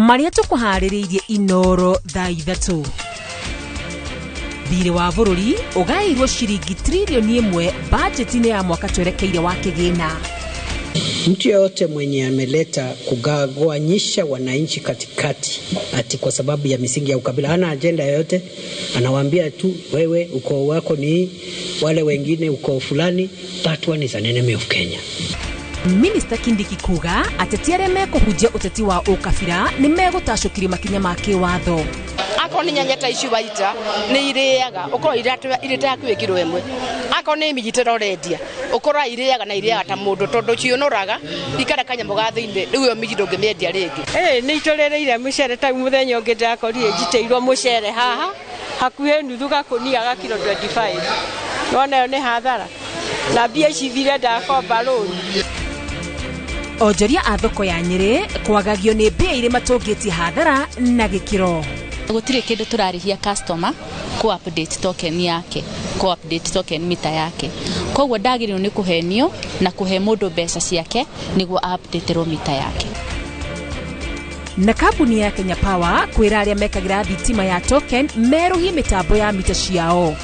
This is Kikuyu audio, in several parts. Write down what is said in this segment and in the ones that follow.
Marĩa tũkũharĩrĩirie Inoro thaa 3. Thirĩ wa bũrũri ũgaĩirwo ciringi tririoni 1 bajeti-inĩ ya mwaka twerekeire wa kĩgĩna. Mtu yeyote mwenye ameleta kugawanyisha wananchi katikati ati kwa sababu ya misingi ya ukabila, hana ajenda yoyote, anawaambia tu wewe ukoo wako ni wale wengine ukoo fulani, that one is an enemy of Kenya. Minista Kindiki kuga ateti arĩa mekũhunjia ũteti wa ũkabira nĩ megũtacũkirio makinya ma kĩwatho. Akorwo nĩ nyanya ta ici waita nĩ irĩaga, ũkorwo irĩ ta hakuhĩ kiro 1. Akorwo nĩ mĩnyitĩro ũrendia, ũkorwo irĩaga na irĩaga ta mũndũ tondũ ciũnũraga ikareka nyamũ ga thĩinĩ, rĩu ĩyo minji ndũngĩmĩendia rĩngĩ. Nĩ itũrĩrĩire mũcere ta mũthenya ũngĩ ndakorire njitĩirwo mũcere haha hakuhĩ nuthu gakũnia ga kiro 25. Nĩwona ĩyo nĩ hathara na mbia ici thire ndakomba rũni. Onjoria a thoko ya Nyĩrĩ kwagagio nĩ mbia irĩ matũngĩtie hathara na gĩkĩro. Gũtirĩ kĩndũ tũrarĩhia customer ku update token yake, ku update token mita yake. Koguo ndagĩrĩirwo nĩ kũhenio na kũhe mũndũ mbeca ciake nĩguo updaterwo mita yake. Na kambuni ya Kenya Power kwĩra arĩa mekagĩra thitima ya token merũhie mĩtambo ya mita ciao.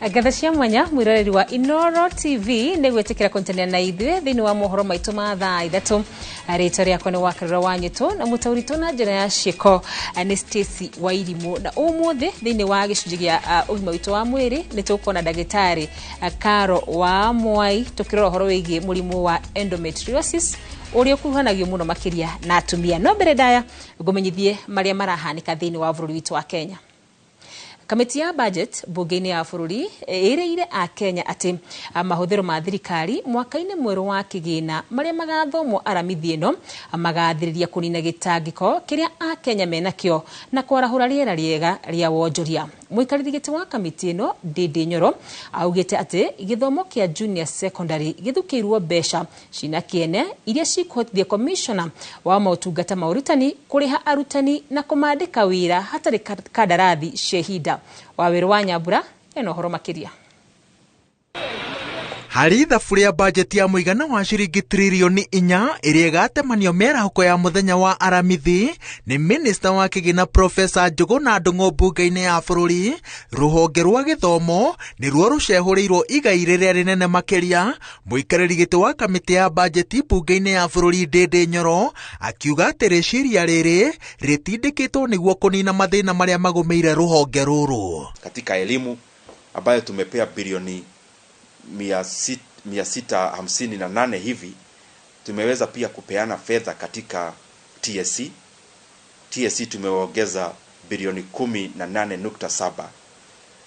Ngatha cia mwanya mwiroreri wa Inoro TV nĩ gwĩtĩkĩra kũnyitanĩra na ithuĩ thĩinĩ wa mohoro maitũ ma thaa 3. Rĩtwa rĩakwa nĩ Wakarura wa Nyĩtũ na mũtaũri na njĩra ya ciĩko nĩ Stacy Wairimũ. Na ũmũthĩ thĩinĩ wa gĩcunjĩ gĩa ũgima witũ wa mwĩrĩ nĩ tũkuona ndagĩtarĩ Caro wa Mwai tũkĩrora ũhoro wĩgiĩ mũrimũ wa endometriosis ũrĩa ũkuruhanagio mũno makĩria na atumia. No mbere ndaya ngũmenyithie marĩa marahanĩka thĩinĩ wa bũrũri witũ wa Kenya. Kamĩtĩ ya budget bunge-inĩ ya bũrũri ĩrĩire a Kenya atĩ mahũthĩro ma thirikari mwaka-inĩ mwerũ wa kĩgĩna marĩa magathomwo aramithi ĩno magathĩrĩria kũnina gĩtangĩko kĩrĩa a Kenya menakĩo na kwarahũra rĩera rĩega rĩa wonjoria. Mũikarĩri gĩtĩ wa kamĩtĩ ĩno Ndindi Nyoro augĩte atĩ gĩthomo kĩa junior secondary gĩthukĩirwo mbeca cina kĩene iria cikũhotithia commissioner wa motungata ma ũrutani kũrĩha arutani na kũmandĩka wĩra hatarĩ kandarathi cia ihinda. Wawĩrũ wa Nyambura ena ũhoro makĩria. Harĩ ithabu rĩa bajeti ya mũigana wa ciringi tririoni 4 ĩrĩa ĩgatemanio mĩarahũko ya mũthenya wa aramithi nĩ minista wa kĩgĩna Profesa Njũgũna Ndung'u mbunge-inĩ ya bũrũri. Rũhonge rwa gĩthomo nĩruo rũcehũrĩirwo igai rĩrĩa rĩnene makĩria. Mũikarĩri gĩtĩ wa kamĩtĩ ya bajeti mbunge-inĩ ya bũrũri Ndindi Nyoro akiuga atĩ rĩciria rĩrĩ rĩtindĩkĩtwo nĩguo kũnina mathĩna marĩa magũmĩire rũhonge rũrũ. Katika elimu ambayo tumepea bilioni 658 hivi, tumeweza pia kupeana fedha katika TSC. TSC tumeongeza bilioni 18.7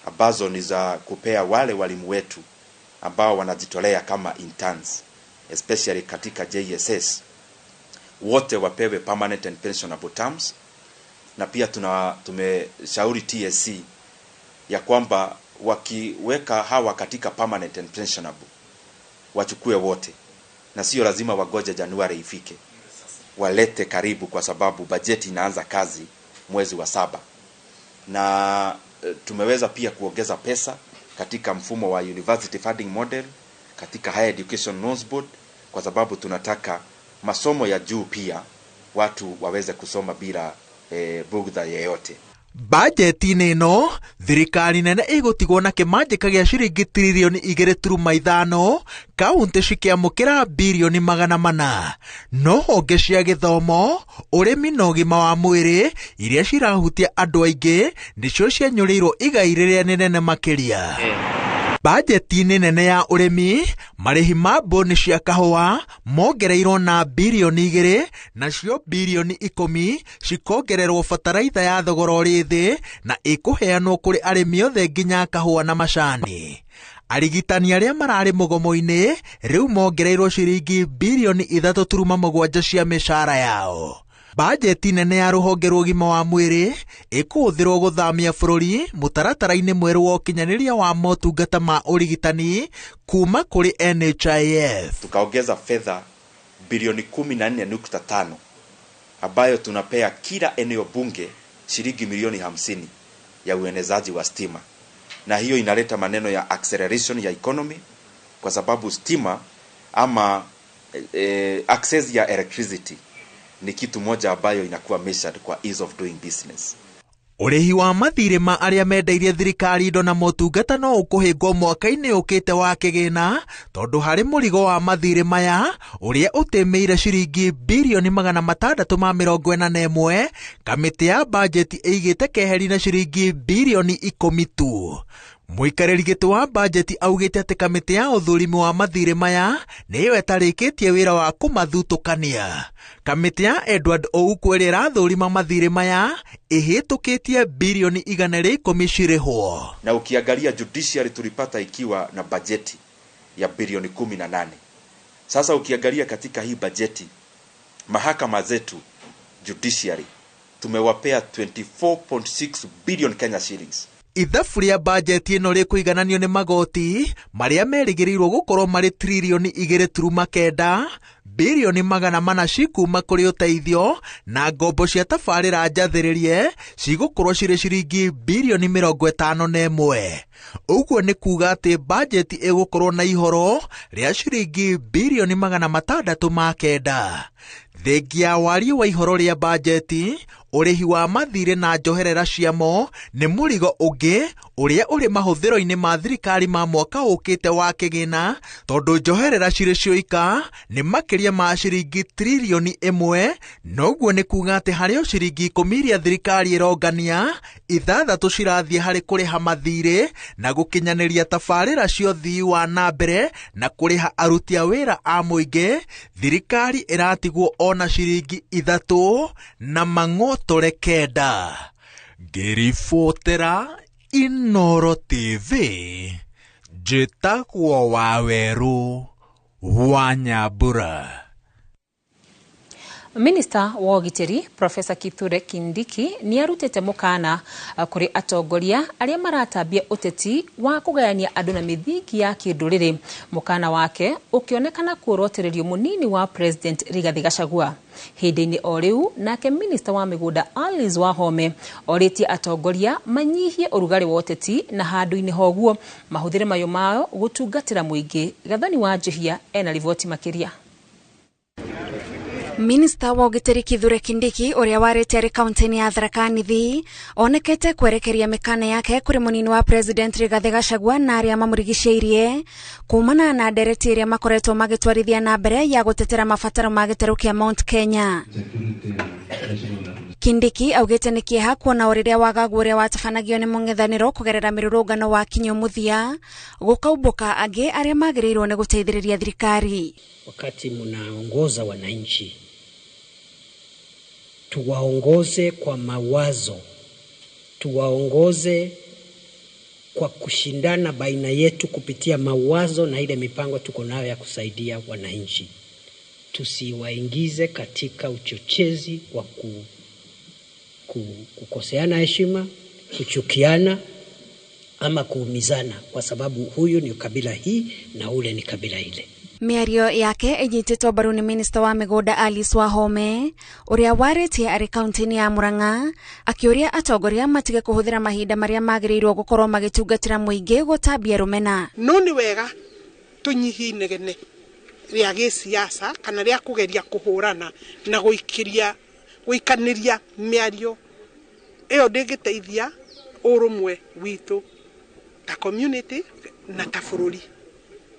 ambazo ni za kupea wale walimu wetu ambao wanajitolea kama interns, especially katika JSS, wote wapewe permanent and pensionable terms. Na pia tumeshauri TSC ya kwamba wakiweka hawa katika permanent and pensionable wachukue wote, na sio lazima wagoje Januari ifike, walete karibu, kwa sababu bajeti inaanza kazi mwezi wa 7. Na tumeweza pia kuongeza pesa katika mfumo wa university funding model, katika Higher Education Loans Board, kwa sababu tunataka masomo ya juu pia watu waweze kusoma bila bugdha yeyote. Bajeti-inĩ ĩno thirikari nene ĩgũtigwo na kĩmanjĩka gĩa ciringi tririoni 2.5, kaunti cikĩamũkĩra birioni 400. No honge cia gĩthomo, ũrĩmi na ũgima wa mwĩrĩ iria cirahutia andũ aingĩ nĩcio cianyũrĩirwo igai rĩrĩa rĩnene makĩria. Bajeti-inĩ nene ya ũrĩmi, marĩhi ma mbũni cia kahũa mongereirwo na birioni 2, nacio birioni 10 cikongererwo bataraitha ya thogora ũrĩ thĩ na ĩkũheanwo kũrĩ arĩmi othe nginya kahũa na macani. Arigitani arĩa mararĩ mũgomo-inĩ rĩu mongereirwo ciringi birioni 3.7 cia mĩcara yao. Bajeti nene ya rũhonge rwa ũgima wa mwĩrĩ ĩkũhũthĩrwo gũthamia bũrũri mũtaratara-inĩ mwerũ wa ũkinyanĩria wa motungata ma ũrigitani kuma kũrĩ NHIF. Tukaongeza fedha bilioni 14.5 ambayo tunapea kila eneo bunge shilingi milioni 50 ya uenezaji wa stima, na hiyo inaleta maneno ya acceleration ya economy, kwa sababu stima ama access ya electricity ni kitu moja ambayo inakuwa measured kwa ease of doing business. Ũrĩhi wa mathirĩ ma arĩa mendeirie thirikari indo na motungata no ũkũhĩngwo mwaka-inĩ ũkĩte wa kĩgĩna, tondũ harĩ mũrigo wa mathirĩ maya ũrĩa ũtĩmĩire ciringi birioni 641, kamĩtĩ ya bajeti ĩigĩte keheri na ciringi birioni 10 tu. Mũikarĩri gĩtĩ wa bajeti augĩte atĩ kamĩtĩ ya ũthũrimi wa mathirĩ maya nĩyo ĩtarĩkĩtie wĩra wa kũmathutũkania. Kamĩtĩ ya Edward Ouko ĩrĩa ĩrathũrima mathirĩ maya ĩhĩtũkĩtie birioni 110 cirĩhwo. Na ukiangalia judiciary tulipata ikiwa na bajeti ya bilioni 18. Sasa ukiangalia katika hii bajeti mahakama zetu judiciary tumewapea 24.6 billion Kenya shillings. Ithabu rĩa bajeti ĩno rĩkũigananio nĩ magoti marĩa merĩgĩrĩirwo gũkorwo marĩ tririoni 2.9, birioni 400 cikuma kũrĩ ũteithio na ngombo cia tabarĩra njathĩrĩrie cigũkorwo cirĩ ciringi birioni 51. Ũguo nĩ kuga atĩ bajeti ĩgũkorwo na ihoro rĩa ciringi birioni 609. Thengia wariĩ wa ihoro rĩa bajeti, ũrĩhi wa mathirĩ na njoherera ciamo nĩ mũrigo ũngĩ ũrĩa ũrĩ mahũthĩro-inĩ ma thirikari ma mwaka ũkĩte wa kĩgĩna, tondũ njoherera cirĩ cioika nĩ makĩria ma ciringi tririoni 1. Noguo nĩ kuga atĩ harĩ o ciringi 10 iria thirikari ĩrongania, 6 cirathiĩ harĩ kũrĩha mathirĩ na gũkinyanĩria tabarĩra cia ũthii wa na mbere na kũrĩha aruti a wĩra a mũingĩ. Thirikari ĩratigwo ona ciringi 3 na mang'otore 9. Ngĩribotera Inooro TV, njĩtagwo Wawerũ wa Nyambura. Minista wa ũgitĩri Profesa Kithure Kindiki nĩ arutĩte mũkana kũrĩ atongoria arĩa maratambia ũteti wa kũgayania andũ na mĩthingi ya kĩndũrĩrĩ. Mũkana wake ũkĩonekana kuorotererio mũnini wa President Rigathi Gachagua. Hĩndĩ-inĩ o rĩu nake minista wa mĩgũnda Alice Wahome orĩtie atongoria manyihie ũrugarĩ wa ũteti na handũ-inĩ hoguo mahũthĩre mayũ mao gũtungatĩra mũingĩ. Gathoni wa Njihia ena riboti makĩria. Minista wa ũgitĩri Kithure Kindiki ũrĩa warĩte arĩ kaunti-inĩ ya Tharaka Nithi onekete kwerekeria mĩkana yake kũrĩ mũnini wa President Rigathi Gachagua na arĩa mamũrigicĩirie kumana na ndereti ĩrĩa makoretwo magĩtwarithia na mbere ya gũtetera mabataro ma gĩtarũ kĩa Mount Kenya. Kindiki augĩte nĩ kĩeha kuona ũrĩrĩa wagagu ũrĩa watabanagio nĩ mũng'ethanĩro kũgerera mĩrũrũngano wa kinyio mũthia gũkaumbũka angĩ arĩa magĩrĩirwo nĩ gũteithĩrĩria thirikari. Wakati mnaongoza wananchi, tuwaongoze kwa mawazo, tuwaongoze kwa kushindana baina yetu kupitia mawazo na ile mipango tuko nayo ya kusaidia wananchi. Tusiwaingize katika uchochezi wa kukoseana heshima, kuchukiana ama kuumizana kwa sababu huyu ni kabila hii na ule ni kabila ile. Mĩario yake ĩnyitĩtwo mbaru nĩ minista wa mĩgũnda Alice Wahome ũrĩa warĩtie arĩ kaunti-inĩ ya Murang'a akĩũria atongoria matige kũhũthĩra mahinda marĩa magĩrĩirwo gũkorwo magĩtungatĩra mũingĩ gũtambia rũmena. No nĩ wega tũnyihie inegene rĩa gĩsiasa kana rĩa kũgeria kũhũrana na gũikanĩria mĩario ĩyo ndĩngĩteithia ũrũmwe witũ ta community na ta bũrũri,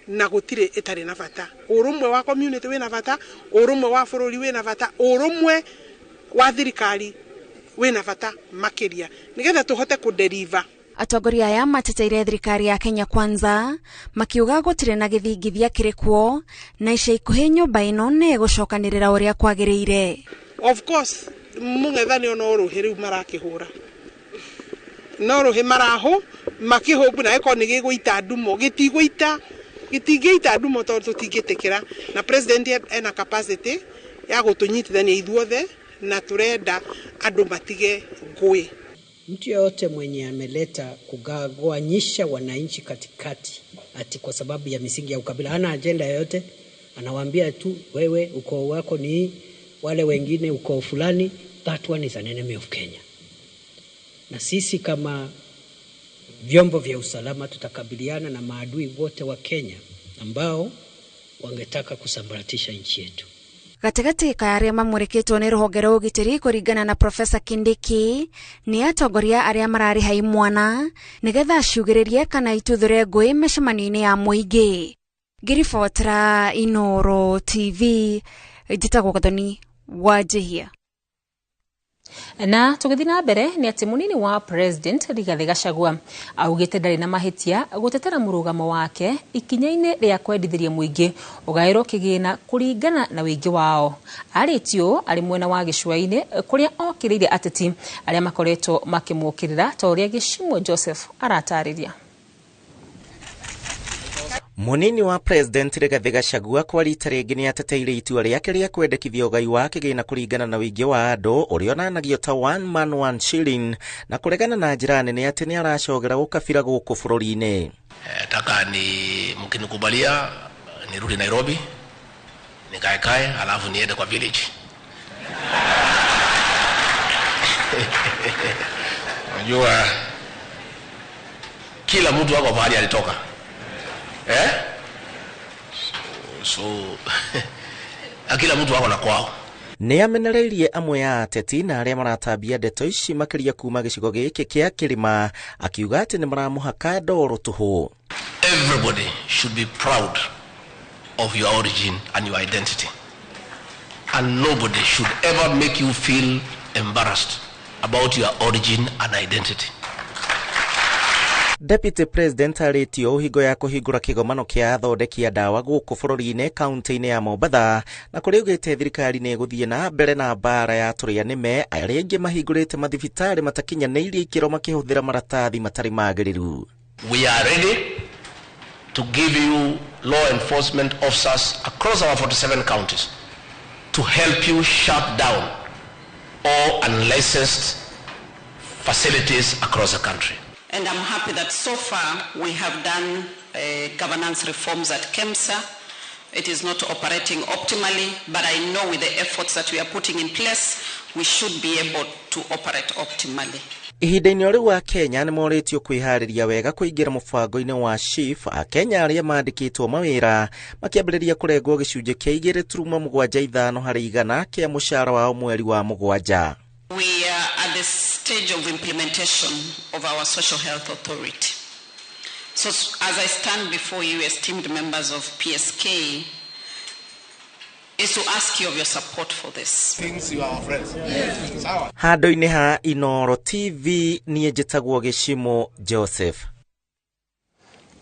na gũtirĩ ĩtarĩ na bata. Ũrũmwe wa community wĩna bata, ũrũmwe wa bũrũri wĩna bata, ũrũmwe wa thirikari wĩna bata makĩria nĩgetha tũhote kũdeliver. Atongoria aya mateteire thirikari ya Kenya Kwanza makiuga gũtirĩ na gĩthingithia kĩrĩ kuo na ica ikuhĩ nyũmba ĩno nĩ ĩgũcokanĩrĩra ũrĩa kwagĩrĩire. Of course mũng'ethanĩro no rũhĩ rĩu marakĩhũra, no rũhĩ marahũ makĩhũmbu na gĩkorwo nĩ gĩgũita ndumo, gĩtigũita, gĩtingĩita ndumo tondũ tũtingĩtĩkĩra, na president ena capacity ya gũtũnyitithania ithuothe Na tũrenda andũ matige ngũĩ. Mtu yeyote mwenye ameleta kugawanyisha wananchi katikati ati kwa sababu ya misingi ya ukabila, hana ajenda yoyote, anawaambia tu wewe ukoo wako ni wale wengine ukoo fulani, that one is an enemy of Kenya. Na sisi kama vyombo vya usalama tutakabiliana na maadui wote wa Kenya ambao wangetaka kusambaratisha nchi yetu. Gatagatĩ ka arĩa mamũrĩkĩtwo nĩ rũhonge rwa ũgitĩri kũringana na Profesa Kindiki nĩ atongoria arĩa mararĩha imwana nĩgetha ciugĩrĩrie kana ituthũre ngũĩ mĩcemanio-inĩ ya mũingĩ. Ngĩribotera Inooro TV, njĩtagwo Gathoni Wanjihia. Na tũgĩthiĩ na mbere nĩ atĩ mũnini wa President Rigathĩ Gachagua augĩte ndarĩ na mahĩtia gũtetera mũrũgamo wake ikinya-inĩ rĩa kwendithĩria mũingĩ ũgaĩrwo kĩgĩna kũringana na ũingĩ wao. Arĩtie ũũ arĩ mwena wa gĩcũa-inĩ kũrĩa okĩrĩire ateti arĩa makoretwo makĩmũkĩrĩra ta ũrĩa Gĩcimũ Joseph aratarĩria. Munini wa President Rigathi Gachagua kwa rita rĩngĩ nĩ ateteire itua rĩake rĩa kwendekithia ũgai wa kĩgĩna kũringana na ũingĩ wa andũ ũrĩa onanagio ta one man one shilling na kũregana na njĩra nene atĩ nĩ aracogera ũkabira gũkũ bũrũri-inĩ. Nataka ni mkinikubalia nirudi Nairobi nikaekae, halafu niende kwa village. Unajua kila mtu ako pahali alitoka. Eh? So kila mtu ako na kwao. Nĩ amenereirie amwe ya ateti na arĩa maratambia ndeto ici makĩria kuma gĩcigo gĩkĩ kĩa kĩrĩma akiuga atĩ nĩ maramũhaka ndoro tũhũ. Everybody should be proud of your origin and your identity. And nobody should ever make you feel embarrassed about your origin and identity. Deputy President arĩtie ũũ hingo ya kũhingũra kĩgomano kĩa athondeki a ndawa gũkũ bũrũri-inĩ kaunti-inĩ ya Mombatha na kũrĩa augĩte thirikari nĩ ĩgũthiĩ na mbere na mbara ya tũrĩa nĩme arĩa aingĩ mahingũrĩte mathibitarĩ matakinyanĩirie ikĩro makĩhũthĩra maratathi matarĩ magĩrĩru. We are ready to give you law enforcement officers across our 47 counties to help you shut down all unlicensed facilities across the country. And I'm happy that so far we have done governance reforms at KEMSA. It is not operating optimally, but I know with the efforts that we are putting in place, we should be able to operate optimally. Ihinda-inĩ o rĩu Akenya nĩ morĩtio kwĩharĩria wega kũingĩra mũbango-inĩ wa SHIF. Akenya arĩa mandĩkĩtwo mawĩra makĩambĩrĩria kũrengwo gĩcunjĩ kĩa 2.75 harĩ igana kĩa mũcara wao mweri wa 7. We are at the stage of implementation of our Social Health Authority. So as I stand before you, esteemed members of PSK, is to ask you of your support for this. Things you are our friends. Yes. Sawa. Handũ-inĩ ha Inooro TV niĩ njĩtagwo Gĩcimũ Joseph.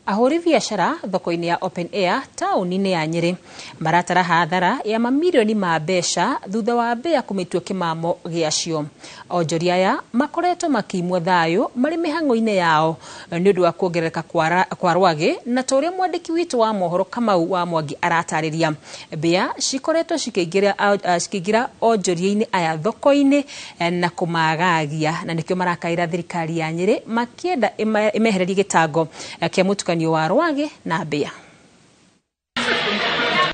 Ahũri biacara thoko-inĩ ya Open Air taũni-inĩ ya Nyĩrĩ maratara hathara ya mamirioni ma mbeca thutha wa mbĩa kũmĩtua kĩmamo gĩacio. Onjoria aya makoretwo makĩimwo thayũ marĩ mĩhang'o-inĩ yao nĩ ũndũ wa kuongerereka kwa rwagĩ na ta ũrĩa mwandĩki witũ wa mohoro Kamau wa Mwangi aratarĩria. Mbĩa cikoretwo cikĩingĩra onjoria-inĩ aya thoko-inĩ na kũmagagia na nĩkĩo marakaĩra thirikari ya Nyĩrĩ makĩenda ĩmehererie gĩtango kĩa mũtukanio wa rwagĩ na mbĩa.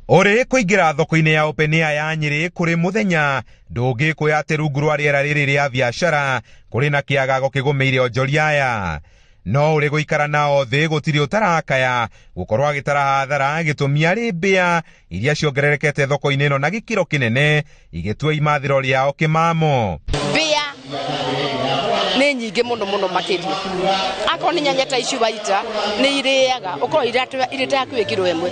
Ũrĩ kũingĩra thoko-inĩ ya Open Air ya Nyĩrĩ kũrĩ mũthenya ndũngĩkũya atĩ rungu rwa rĩera rĩrĩ rĩa biacara kũrĩ na kĩagago kĩgũmĩire onjoria aya. No ũrĩ gũikara nao thĩ gũtirĩ ũtarakaya gũkorwo agĩtara hathara gĩtũmi arĩ mbĩa iria ciongererekete thoko-inĩ ĩno na gĩkĩro kĩnene igĩtua imathĩro rĩao kĩmamo. Mbĩa nĩ nyingĩ mũno mũno makĩria. Akorwo nĩ nyanya ta ici waita nĩ irĩaga ũkorwo irĩ ta hakuhĩ kiro 1.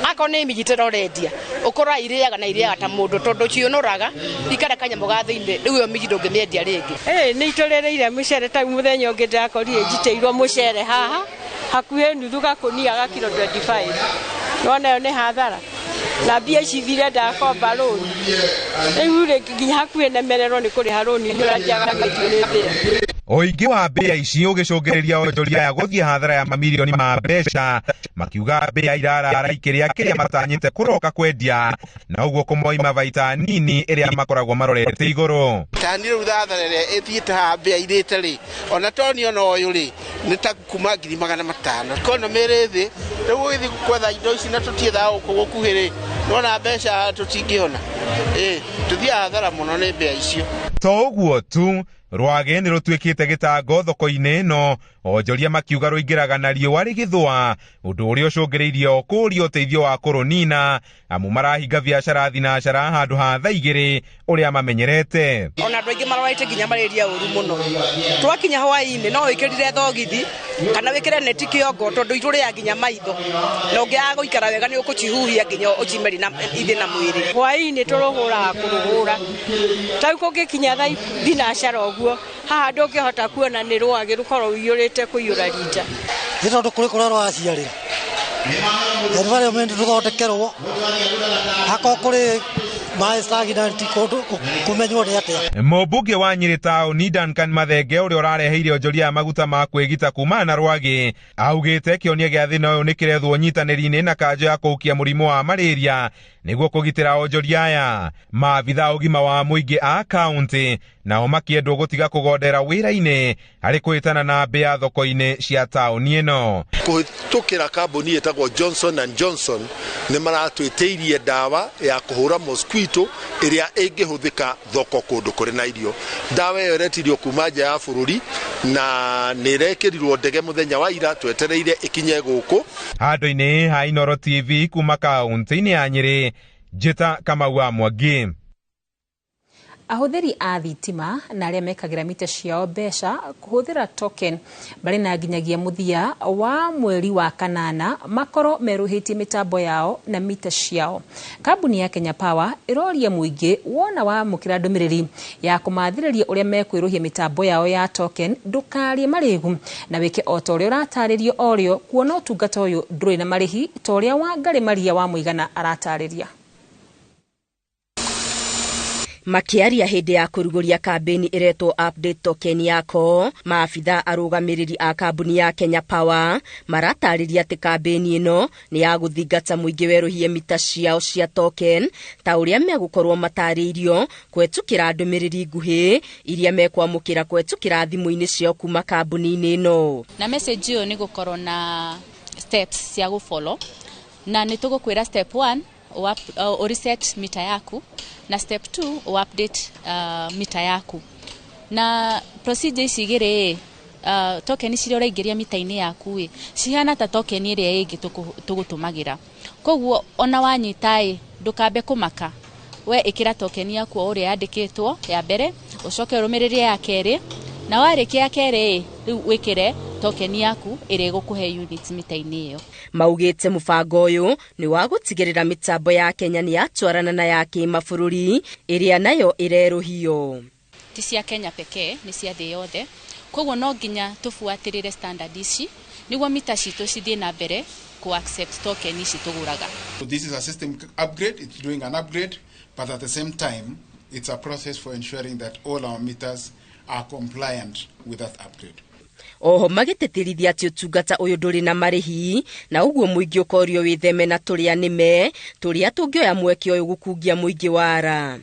Akorwo nĩ mĩnyitĩro ũrendia ũkorwo irĩaga na irĩaga ta mũndũ tondũ ciũnũraga ikara kanyamũ ga thĩinĩ rĩu ĩyo mĩgi ndũngĩmĩendia rĩngĩ. Nĩ itũrĩrĩire mũcere ta mũthenya ũngĩ ndakorire njitĩirwo mũcere haha hakuhĩ nuthu gakũnia ga kiro 25. Nĩwona ĩyo nĩ hathara. Na mbia ici thire ndakomba rũni. Rĩu rĩ nginya hakuhĩ nemererwo nĩ kũrĩha rũni nĩ ũrĩa njagaga nĩ mbĩa. Ũingĩ wa mbĩa ici ũgĩcũngĩrĩria onjoria aya gũthiĩ hathara ya mamirioni ma mbeca, makiuga mbĩa irarara ikĩrĩa kĩrĩa matanyĩte kũroka kwendia, na ũguo kũmoima baita nini ĩrĩa makoragwo marorete igũrũ. Tani rĩu thathara ĩrĩa ĩthiĩte haha mbĩa irĩte rĩ, ona toni ona ũyũ rĩ, nĩ ta kuma 500,000. Economy ĩrĩ thĩ, rĩu ũgĩthiĩ gwetha indo ici na tũtiethaga gũkũ gũkuhĩ rĩ, nĩwona mbeca tũtingĩona. Tũthiaga hathara mũno nĩ mbĩa icio. To ũguo tu, rwagĩ nĩ rũtuĩkĩte gĩtango thoko-inĩ ĩno, onjoria makiuga rũingĩraga na riũa rĩgĩthũa, ũndũ ũrĩa ũcũngĩrĩirie kũũria ũteithio wa kũrũnina, amu marahinga biacara thinacara handũ ha thaa 2 ũrĩa mamenyerete. Ona andũ aingĩ marwarĩte nginya malaria ũru mũno. Twakinya hwaĩ-inĩ no wĩkĩrire thogithi kana wĩkĩre neti kĩongo tondũ itũrĩaga nginya maitho, na ũngĩaga gũikara wega nĩ ũkũcihuhia nginya ũcimeri na ithĩ na mwĩrĩ. Hwaĩ-inĩ tũrũhũraga kũrũhũra, ta rĩu kũngĩkinya thaa thinacara ũguo, haha ndũngĩhota kuona nĩ rwagĩ rũkorwo rũiyũrĩte kũiyũra rita. Nĩ tondũ kũrĩ kũrĩa rwaciarĩra, rwarĩ mĩndũ rũthondekerwo, akorwo kũrĩ maĩ stagnant kũndũ kũmenywo nĩ atĩa. Mũmbunge wa Nyĩrĩ taũni Duncan Mathenge ũrĩa ũrareheire onjoria ya maguta ma kwĩgita kumana na rwagĩ augĩte kĩonia gĩa thĩna ũyũ nĩ kĩrethwo nyitanĩri-inĩ na kanjũ ya kũhukia mũrimũ wa malaria nĩguo kũgitĩra onjoria aya. Maabitha ũgima wa mũingĩ a kaũntĩ nao makĩendwo gũtiga kũgondera wĩra-inĩ harĩ kũhĩtana na mbĩa thoko-inĩ cia taũni ĩno. Kũhĩtũkĩra kambuni ĩtagwo Johnson and Johnson nĩ maratwĩtĩirie ndawa ya kũhũra mosquito ĩrĩa ĩngĩhũthĩka thoko kũndũ kũrĩ na irio. Ndawa ĩyo ĩretirio kuma nja ya bũrũri na nĩ ĩrekĩrirwo ndege mũthenya wa ira, twetereire ĩkinye gũkũ. Handũ-inĩ ha Inooro TV kuma kaũntĩ-inĩ ya Nyĩrĩ, Njĩta Kamau wa Mwangi. Ahũthĩri a thitima na arĩa mekagĩra mita ciao mbeca kũhũthĩra token marĩ na nginyagia mũthia wa mweri wa kanana makorwo merũhĩtie mĩtambo yao na mita ciao. Kambuni ya Kenya Power ĩroria mũingĩ wona wamũkĩra ndũmĩrĩri ya kũmathĩrĩria ũrĩa mekwĩrũhia mĩtambo yao ya token ndũkarie marĩgu na wĩke o ta ũrĩa ũratarĩrio orĩo, kuona ũtungata ũyũ ndũrĩ na marĩhi ta ũrĩa Wangarĩ Maria wa Mũigana aratarĩria. Makiaria hĩndĩ ya kũrugũria kambĩni ĩretwo Update Token Yako, maabitha arũgamĩrĩri a kambuni ya Kenya Power maratarĩria atĩ kambĩni ĩno nĩ ya gũthingata mũingĩ werũhie mita ciao cia token ta ũrĩa megũkorwo matarĩirio kũhetũkĩra ndũmĩrĩri nguhĩ iria mekwamũkĩra kũhetũkĩra thimũ-inĩ ciao kuma kambuni-inĩ ĩno. Na message ĩyo nĩ gũkorwo na steps cia gũfollow, na nĩ tũgũkwĩra step 1 reset mita yaku, na step 2 update mita yaku. Na procedure ici igĩrĩ, token ici ũraingĩria mita-inĩ yaku ĩ cihana ta token ĩrĩa ĩngĩ tũgũtũmagĩra. Koguo ona wanyita ĩ ndũkambe kũmaka, we ĩkĩra token yaku o ũrĩa yandĩkĩtwo ya mbere, ũcoke ũrũmĩrĩrie ya kerĩ, na warĩkia ya kerĩ rĩu wĩkĩre token yaku ĩrĩa ĩgũkũhe units mita-inĩ ĩyo. Maugĩte mũbango ũyũ nĩ wa gũtigĩrĩra mĩtambo ya Kenya nĩ yatwarana na ya kĩmabũrũri ĩrĩa nayo ĩrerũhio. Ti cia Kenya pekee, nĩ cia thĩ yothe. Koguo no nginya tũbuatĩrĩre standard ici nĩguo mita citũ cithiĩ na mbere ku accept token ici tũgũraga. So this is a system upgrade, it's doing an upgrade, but at the same time it's a process for ensuring that all our meters are compliant with that upgrade. Oho magĩtĩtĩrithia atĩ ũtungata ũyũ ndũrĩ na marĩhi, na ũguo mũingĩ ũkorio wĩtheme na tũrĩa nĩme tũrĩa tũngĩoya mweke ũyũ gũkungia mũingĩ wara.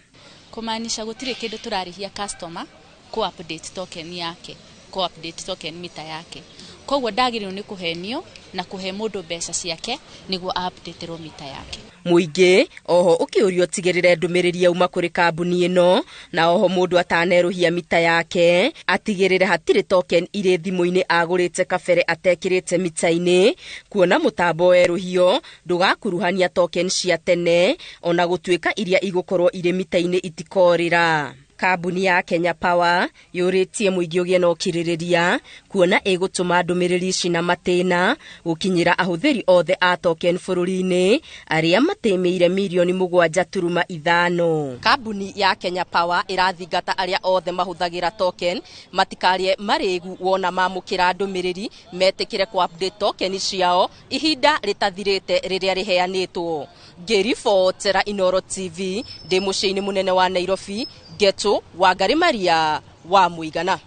Kũmaanisha gũtirĩ kĩndũ tũrarĩhia customer kũ update token yake, kũ update token mita yake. Koguo ndagĩrĩirwo nĩ kũhenio na kũhe mũndũ mbeca ciake nĩguo updaterwo mita yake. Mũingĩ oho ũkĩũrio ũtigĩrĩre ndũmĩrĩri yauma kũrĩ kambuni ĩno, na oho mũndũ atanerũhia mita yake atigĩrĩre hatirĩ token irĩ thimũ-inĩ agũrĩte kabere atekĩrĩte mita-inĩ, kuona mũtambo werũhio ndũgakuruhania token cia tene ona gũtuĩka iria igũkorwo irĩ mita-inĩ itikorĩra. Kambuni ya Kenya Power yũrĩtie mũingĩ ũgĩe na ũkirĩrĩria kuona ĩgũtũma ndũmĩrĩri ici na matĩna gũkinyĩra ahũthĩri othe a token bũrũri-inĩ arĩa matĩmĩire mirioni 7.5. Kambuni ya Kenya Power ĩrathingata arĩa othe mahũthagĩra token matikarie marĩgu wona mamũkĩra ndũmĩrĩri metĩkĩre ku update token ciao ihinda rĩtathirĩte rĩrĩa rĩheanĩtwo. Ngĩribotera Inooro TV ndĩ mũciĩ-inĩ mũnene wa Nairobi, Geto Wangari Maria wa Mũigana.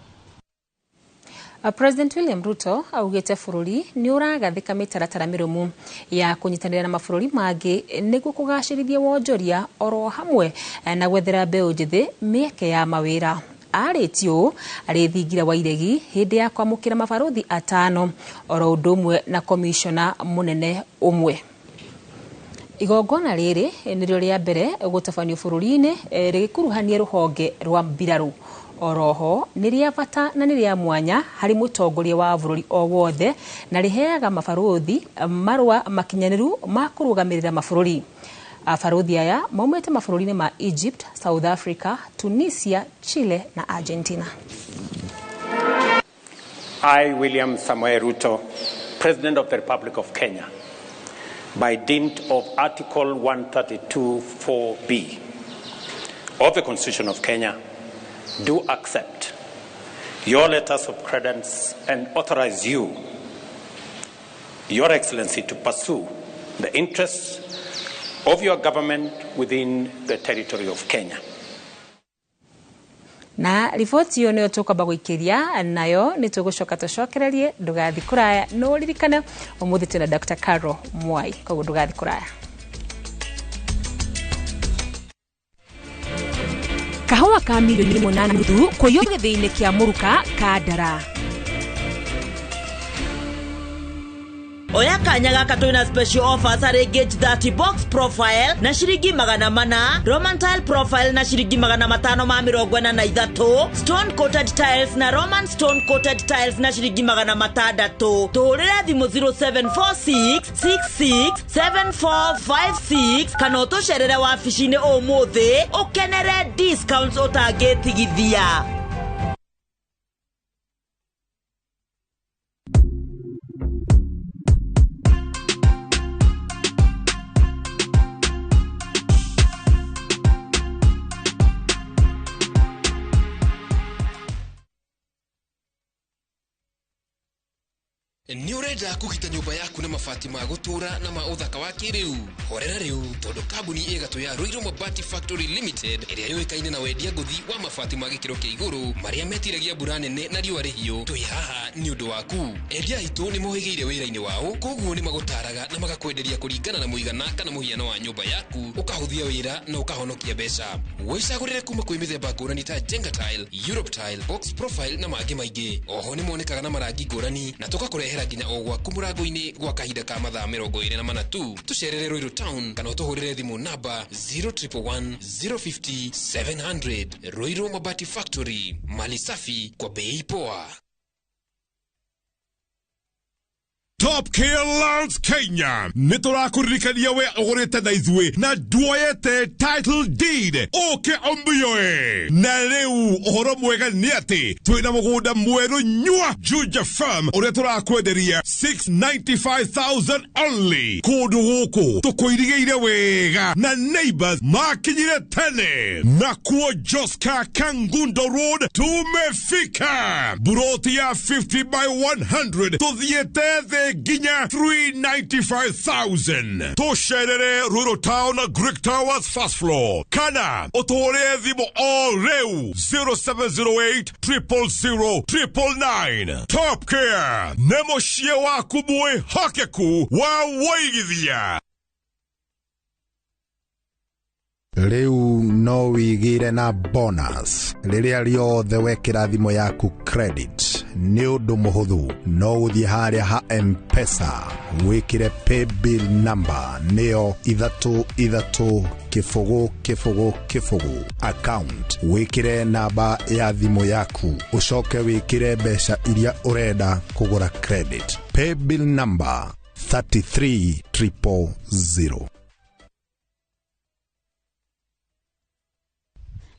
President William Ruto augĩte bũrũri nĩ ũragathĩka mĩtaratara mĩrũmu ya kũnyitanĩra na mabũrũri mangĩ nĩguo kũgacĩrithia wonjoria oro hamwe na gwethera mbeũ njĩthĩ mĩeke ya mawĩra. Arĩtie ũũ arĩ thingira wa iregi hĩndĩ ya kwamũkĩra mabarũthi 5 oro ũndũ ũmwe na komishona mũnene ũmwe. Igongona rĩrĩ nĩrĩo rĩa mbere gũtabanio bũrũri-inĩ rĩgĩkuruhania rũhonge rwa mbirarũ. Oroho nĩ rĩa bata na nĩ rĩa mwanya harĩ mũtongoria wa bũrũri o wothe na rĩheaga mabarũthi marũa makinyanĩru ma kũrũgamĩrĩra mabũrũri. Abarũthi aya maumĩte mabũrũri-inĩ ma Egypt, South Africa, Tunisia, Chile na Argentina. I, William Samoei Ruto, President of the Republic of Kenya, by dint of Article 132(4)(b) of the Constitution of Kenya, do accept your letters of credence and authorize you, Your Excellency, to pursue the interests of your government within the territory of Kenya. Na riboti iyo niyo tukwamba guikiria nayo ni tugucoka tucokererie ndugathi kuraya no ririkane umuthi twina Dr. Carol Mwai koguo ndugathi kuraya. Kahũa ka milioni 8.5 kũiywo gĩthĩi-inĩ kĩa Mũruka Kandara. Oya kanya gaka twina special offers harĩ Gauge 30 box profile na ciringi 400, Roman tile profile na ciringi 543, stone coated tiles na Roman stone coated tiles na ciringi 600. Tũhũrĩre thimũ 0746 66 7456 kana ũtũcerere wabici-inĩ ũmũthĩ ũkenere discounts ũtangĩtigithia. Nĩ ũrenda kũgita nyũmba yaku na mabati ma gũtũũra na ma ũthaka wa kĩrĩu? Horera rĩu tondũ kambuni ĩgatũ ya Ruiru Mabati Factory Limited ĩrĩa yũĩkaine na wendia ngũthi wa mabati ma gĩkĩro kĩa igũrũ marĩa metiragia mbura nene na riũa rĩhiũ, twĩ haha nĩ ũndũ waku. Endia aitũ nĩ mohĩgĩire wĩra-inĩ wao, koguo nĩ magũtaraga na magakwenderia kũringana na mũigana kana mũhiano wa nyũmba yaku, ũkahũthia wĩra na ũkahonokia mbeca. Wĩcagũrĩre kuma kwĩ mĩthemba ngũrani ta Jenga Tile, Europe Tile, Box Profile na mangĩ maingĩ. Oho nĩ monekaga na marangi ngũrani na tũgakũrehera nginya o gwaku mũrango-inĩ gwa kahinda ka mathaa 24 tu. Tũcerere Ruiru Town kana ũtũhũrĩre thimũ namba 0111 050 700. Ruiru Mabati Factory, mali safi kwa bei poa. Top Care Lands Kenya nĩ tũrakũririkania we ũgũrĩte na ithuĩ na nduoyete title deed ũke ũmĩoe. Na rĩu ũhoro mwega nĩ atĩ twĩna mũgũnda mwerũ nyua Juja Farm ũrĩa tũrakwenderia 695,000 only. Kũndũ gũkũ tũkũirigĩire wega na neighbors makinyire tene. Nakuo Joska Kangundo Road tumefika. Buroti ya 50 by 100 tũthiĩte thĩ nginya 395,000. Tũcerere Ruiru Town Greek Towers first floor kana ũtũhũrĩre thimũ o rĩu 0708 000 999. Top Care nĩ mũciĩ waku mwĩhokeku wa wũigithia. Rĩu no wĩigĩre na bonus rĩrĩa rĩothe wekĩra thimũ yaku credit. Nĩ ũndũ mũhũthũ, no ũthiĩ harĩa ha M-Pesa wĩkĩre paybill number nĩyo 3 3 0 0 0 account, wĩkĩre namba ya thimũ yaku, ũcoke wĩkĩre mbeca iria ũrenda kũgũra credit. Paybill number 33000.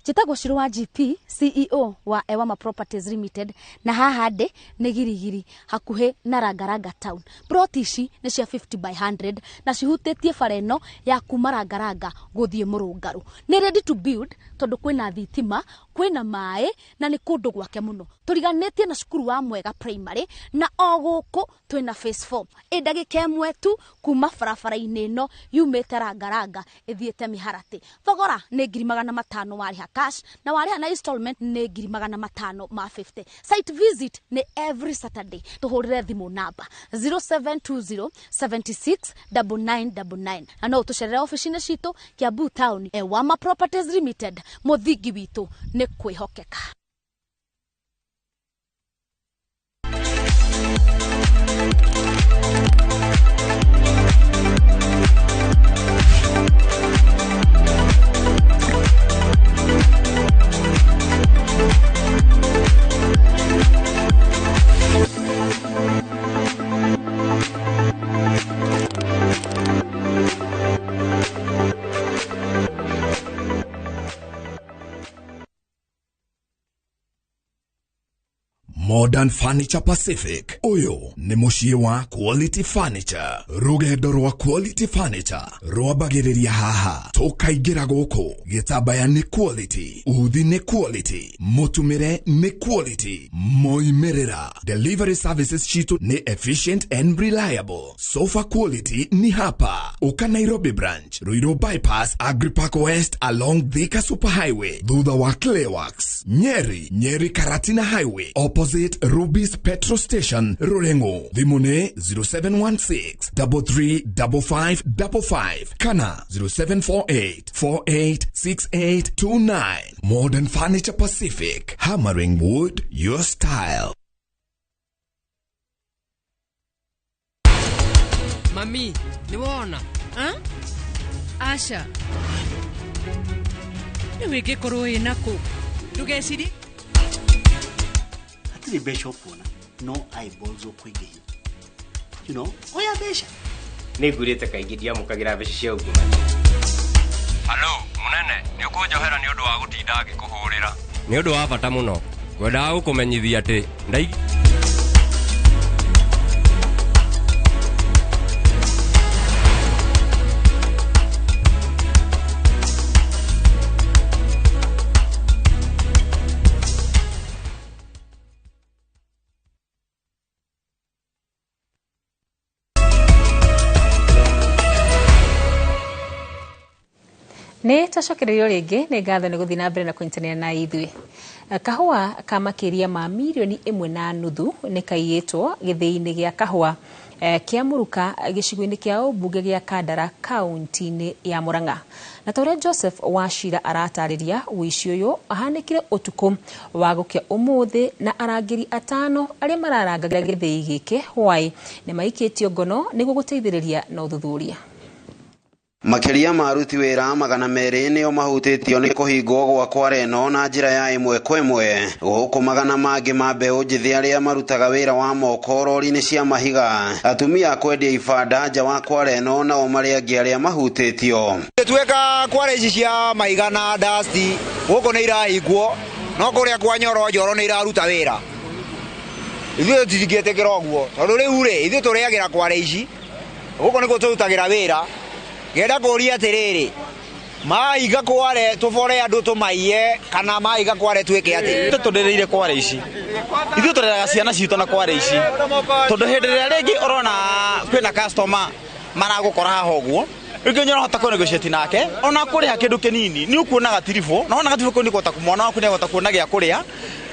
Njĩtagwo Shiro wa GP, CEO wa Ewama Properties Limited, na haha ndĩ nĩ Girigiri hakuhĩ na Rangaranga Town. Plot ici nĩ cia 50 by 100 na cihutĩtie bara ĩno ya kuma Rangaranga gũthiĩ Mũrũngarũ. Nĩ ready to build tondũ kwĩna thitima, kwĩna maĩ na nĩ kũndũ gwake mũno. Tũriganĩtie na cukuru wa Mwega Primary na o gũkũ twĩna phase 4. Ĩ ndagĩka ĩmwe tu kuma barabara-inĩ ĩno yumĩte Rangaranga ĩthiĩte Mĩharatĩ. Thogora nĩ 500,000 warĩha cash na warĩha na installment nĩ 550,000. Site visit nĩ every Saturday. Tũhũrĩre thimũ namba 0720 76 9999 na no ũtũcerere ofici-inĩ citũ Kiambu Town. Ewama Properties Limited, mũthingi witũ nĩ kwĩhokeka. Modern Furniture Pacific uyu ni muciĩ wa Quality Furniture. Rugendo rwa Quality Furniture rwambagĩrĩria haha tũkaingĩra gũkũ. Gĩtambaya nĩ quality, uthi nĩ quality, mũtumĩre nĩ quality, moimĩrĩra. Delivery services citũ nĩ efficient and reliable. Sofa quality ni hapa. Uka Nairobi branch, Ruiru bypass, Agripark West along Thika Superhighway, thutha wa Clayworks, Nyeri, Nyeri Karatina Highway, opposite Ruby's Petrol Station, Rurengo. Thimũ nĩ 0716 335555 kana 0748 486829. Modern Furniture Pacific, hammering wood your style. Mami, nĩ wona? Aca. Rĩu ĩngĩkorwo ĩnakũ? Ndũgecirie hatirĩ mbeca ũkuona no eyeballs ũkũingĩhia, you know, oya mbeca. Nĩ ngurĩte kaingĩ ndiamũkagĩra mbeca cia ungumania. Halo, munene, nĩ ũkũnjohera nĩ ũndũ wa gũtinda ngĩkũhũrĩra. Nĩ ũndũ wa bata mũno. Ngwendaga gũkũmenyithia atĩ ndai Nĩ twacokererio rĩngĩ nĩ ngatho nĩ gũthiĩ na mbere na kũnyitanĩra na ithuĩ. Kahũa ka makĩria ma 1.5 milioni nĩ kaiyĩtwo gĩthĩi-inĩ gĩa kahũa kĩa Mũruka gĩcigo-inĩ kĩa ũmbunge gĩa Kandara kaunti-inĩ ya Murang'a. Na ta ũrĩa Joseph Wachira aratarĩria, ũici ũyũ ahanĩkire ũtukũ wa gũkĩa ũmũthĩ na arangĩri 5 arĩa mararangagĩra gĩthĩi gĩkĩ hwaĩ nĩ maikĩtio ngono nĩguo gũteithĩrĩria na ũthuthuria. Makĩria ma aruti wĩra 200 nĩo mahutĩtio nĩ kũhingwo gwa kware ĩno na njĩra ya ĩmwe kwa ĩmwe, gũkũ magana mangĩ ma mbeũ njĩthĩ arĩa marutaga wĩra wa moko rori-inĩ cia mahiga, atumia a kwendia ibanda nja wa kware ĩno nao marĩ angĩ arĩa mahutĩtio. Tuĩka kware ici cia mahiga na dasti gũkũ nĩ irahingwo, no kũrĩa kwa Nyoro Njoro nĩ iraruta wĩra. Ithuĩ tũtingĩtĩkĩra ũguo tondũ rĩu rĩ ithuĩ tũrĩagĩra kware ici gũkũ nĩkuo tũrutagĩra wĩra. Ngenda kũria atĩrĩrĩ, mahiga kware tũbore andũ tũmaiye kana mahiga kware twĩke atĩ? Ithuĩ tũrĩrĩire kware ici, ithuĩ tũreraga ciana citũ na kware ici, tondũ hĩndĩ ĩrĩa rĩngĩ ũrona kwĩna customer maragũkora haha ũguo, rĩngĩ nĩ ũrahota kũ negotiate nake ona kũrĩha kĩndũ kĩnini nĩ ũkuona gatiribũ, na wona gatiribũ kau nĩ kũhota mwana waku nĩ ahota kuona gĩa kũrĩa,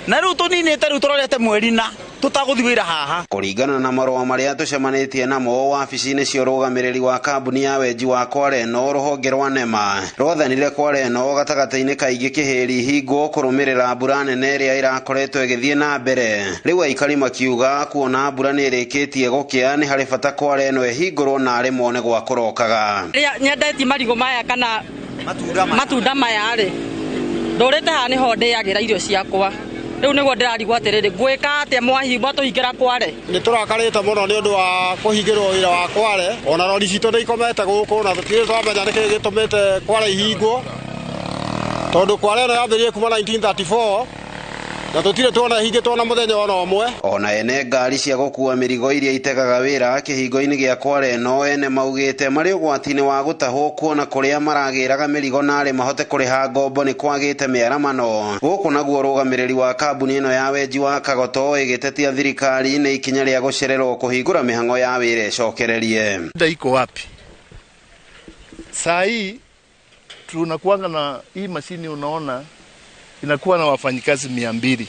na rĩu tũninĩte rĩu tũrorete mweri na tũtagũthiĩ wĩra haha. Kũringana na marũa marĩa tũcemanĩtie namo wabici-inĩ cia ũrũgamĩrĩri wa kambuni ya wenji wa kware ĩno rũhonge rwa NEMA rwathanire kware ĩno gatagatĩ-inĩ kaingĩ kĩhĩri hingwo kũrũmĩrĩra mbura nene ĩrĩa ĩrakoretwo ĩgĩthiĩ na mbere. Rĩu aikari makiuga kuona mbura nĩ ĩrĩkĩtie gũkĩa nĩ harĩ bata kware ĩno ĩhingũrwo na arĩ mone gwa kũrokaga. Nyendetie marigũ maya kana matunda maya rĩ, ndũrĩte haha nĩho ndĩagĩra irio ciakwa. Rĩu nĩguo ndĩrarigwo atĩrĩrĩ, ngwĩka atĩa mwahingwo tũhingĩra kware? Nĩ tũrakarĩte mũno nĩ ũndũ wa kũhingĩrwo wĩra wa kware, ona rori citũ nĩ ikomete gũkũ na tũtirĩ twamenya nĩkĩ gĩtũmĩte kware ihingwo, tondũ kware ĩno yambĩrĩirie kuma 1934 na tũtirĩ tuona ihingĩtwo na mũthenya ona ũmwe. Ona ene ngari cia gũkua mĩrigo iria itegaga wĩra kĩhingo-inĩ gĩa kware ĩno ene maugĩte marĩ ũgwati-inĩ wa gũtahwo kuona kũrĩa maragĩraga mĩrigo na arĩ mahote kũrĩha ngombo nĩ kwagĩte mĩaramano. Gũkũ naguo ũrũgamĩrĩri wa kambuni ĩno ya wenji wa Kagoto ĩgĩtetia thirikari nĩ ikinya rĩa gũcererwo kũhingũra mĩhang'o ya wĩra ĩcokererie. Shida iko wapi? Saa hii tunakuanga na hii mashini unaona inakuwa na wafanyikazi 200.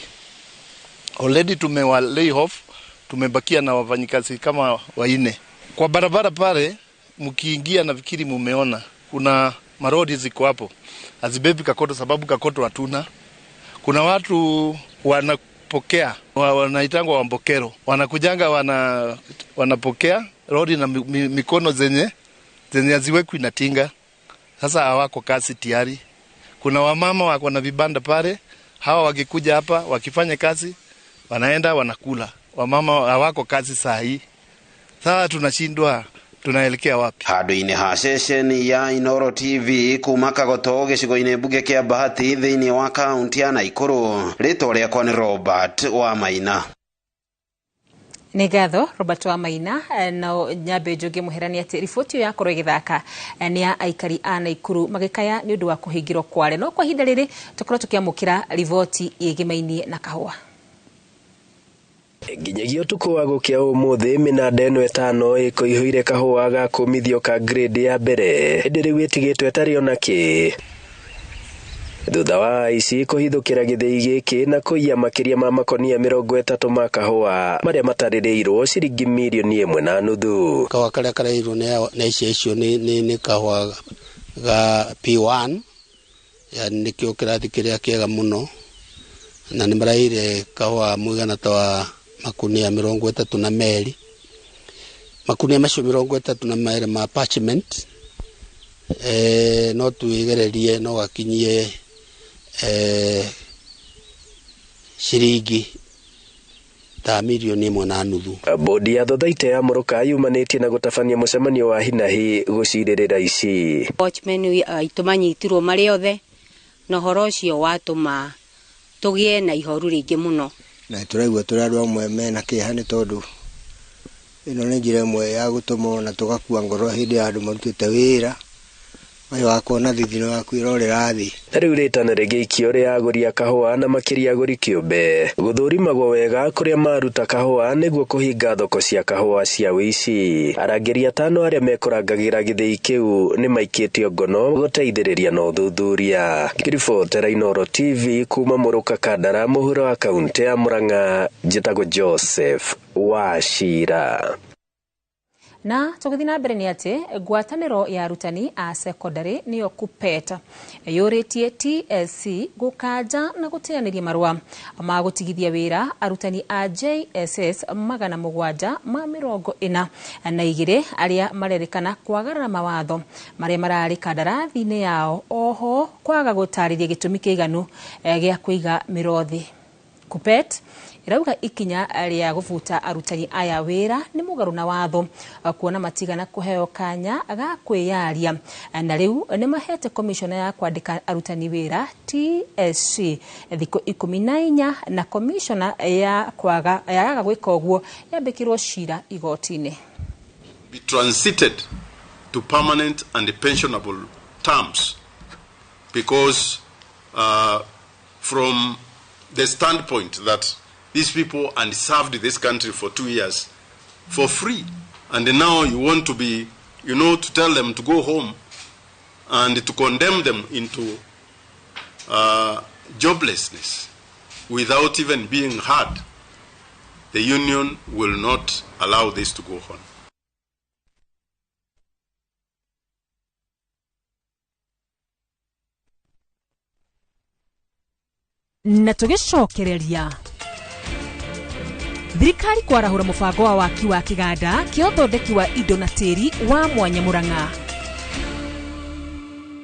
Already tumewa lay off, tumebakia na wafanyikazi kama 4. Kwa barabara pale mkiingia, nafikiri mumeona kuna marodi ziko hapo, hazibebi kakoto sababu kakoto hatuna. Kuna watu wanapokea, wanaitangwa wambokero, wanakujanga wanapokea lori na mikono zenye haziwekwi na tinga. Sasa hawako kazi tayari. Kuna wamama wako na vibanda pale, hawa wakikuja hapa wakifanya kazi wanaenda wanakula. Wamama hawako kazi saa hii. Sasa tunashindwa tunaelekea wapi? Handũ-inĩ ha ceceni ya Inoro TV kuma Kagoto gĩcigo-inĩ mbunge kĩa Bahati thĩinĩ wa kaunti ya Naikuru, rĩtwa rĩakwa nĩ Robert wa Maina. Nĩ ngatho Robert wa Maina. Na nyambe njuge mũherani atĩ riboti ĩyo yakorwo ĩgĩthaka nĩ ya aikari a Naikuru magĩkaya nĩ ũndũ wa kũhingĩrwo kware. No kwa ihinda rĩrĩ tũkorwo tũkĩamũkĩra riboti ĩgĩmainie na kahũa. Nginyagia ũtukũ wa gũkĩa ũmũthĩ mĩnanda ĩno 5 ĩkũihũire kahũa ga kũmithio ka grade ya mbere ĩndĩ rĩu ĩtigĩtwo ĩtarĩ ona kĩ thutha wa aici kũhithũkĩra gĩthĩi gĩkĩ na kũiya makĩria ma makonia 30 ma kahũa marĩa matarĩrĩirwo ciringi mirioni 1.5. Kahũa karĩa karairwo nĩ aici acio nĩ kahũa ga P1, yani nĩkĩo kĩrathi kĩrĩa kĩega mũno, na nĩ maraire kahũa mũigana ta wa makunia 32. Makunia macio 32 ma parchment, no tuigererie no gakinyie ciringi ta mirioni 1.5. Bodi ya thothaite ya Muruka yumanĩtie na gũtabania mũcemanio wa hinahi gũcirĩrĩra ici. Watchmen aitũ manyitirwo marĩ othe na ũhoro ũcio watũma tũgĩe na ihoru rĩingĩ mũno. Na tũraigua tũrĩ andũ amwe mena kĩeha nĩ tondũ ĩno nĩ njĩra ĩmwe ya gũtũma ona tũgakua ngoro hĩndĩ ya andũ marutĩte wĩra ũyũ wa kuona thithino waku ĩrorĩra thĩ. Rĩu rĩtana rĩgĩikio rĩa agũri a kahũa na makĩria agũri kĩũmbe gũthũrimagwo wega kũrĩa maruta kahũa nĩguo kũhinga thoko cia kahũa cia wĩici. Arangĩri 5 arĩa mekũrangagĩra gĩthĩi kĩu nĩ maikĩtio ngono gũteithĩrĩria na ũthuthuria. Ngĩribotera Inoro TV kuma Mũrũka Kandara mũhuro wa kaunti ya Murang'a, njĩtagwo Joseph Wachira. Na tũgĩthiĩ na mbere nĩ atĩ ngwatanĩro ya arutani a secondary nĩyo KUPPET yũrĩtie TSC gũkanja na gũteanĩria marũa ma gũtigithia wĩra arutani a JSS 742 arĩa marerĩkana kwagarara mawatho marĩa mararĩ kandarathi-inĩ yao, oho kwaga gũtarĩria gĩtũmi kĩiganu gĩa kũiga mĩrothi. KUPPET irauga ikinya rĩa gũbuta arutani aya wĩra nĩ mũgarũ na watho kuona matigana kũheo kanya ga kwĩyaria, na rĩu nĩ mahete komishona ya kwandĩka arutani wĩra TSC thikũ 14 na komishona ya kwaga yagaga gwĩka ũguo yambĩkĩrwo cira igoti-inĩ. Be transited to permanent and pensionable terms because from the standpoint that these people and served this country for 2 years for free, and now you want to be, you know, to tell them to go home and to condemn them into joblessness without even being heard. The union will not allow this to go on. Na tũgĩcokereria thirikari kwarahũra mũbango wa waki wa kĩganda kĩa ũthondeki wa indo na tĩri wa mwanya Murang'a.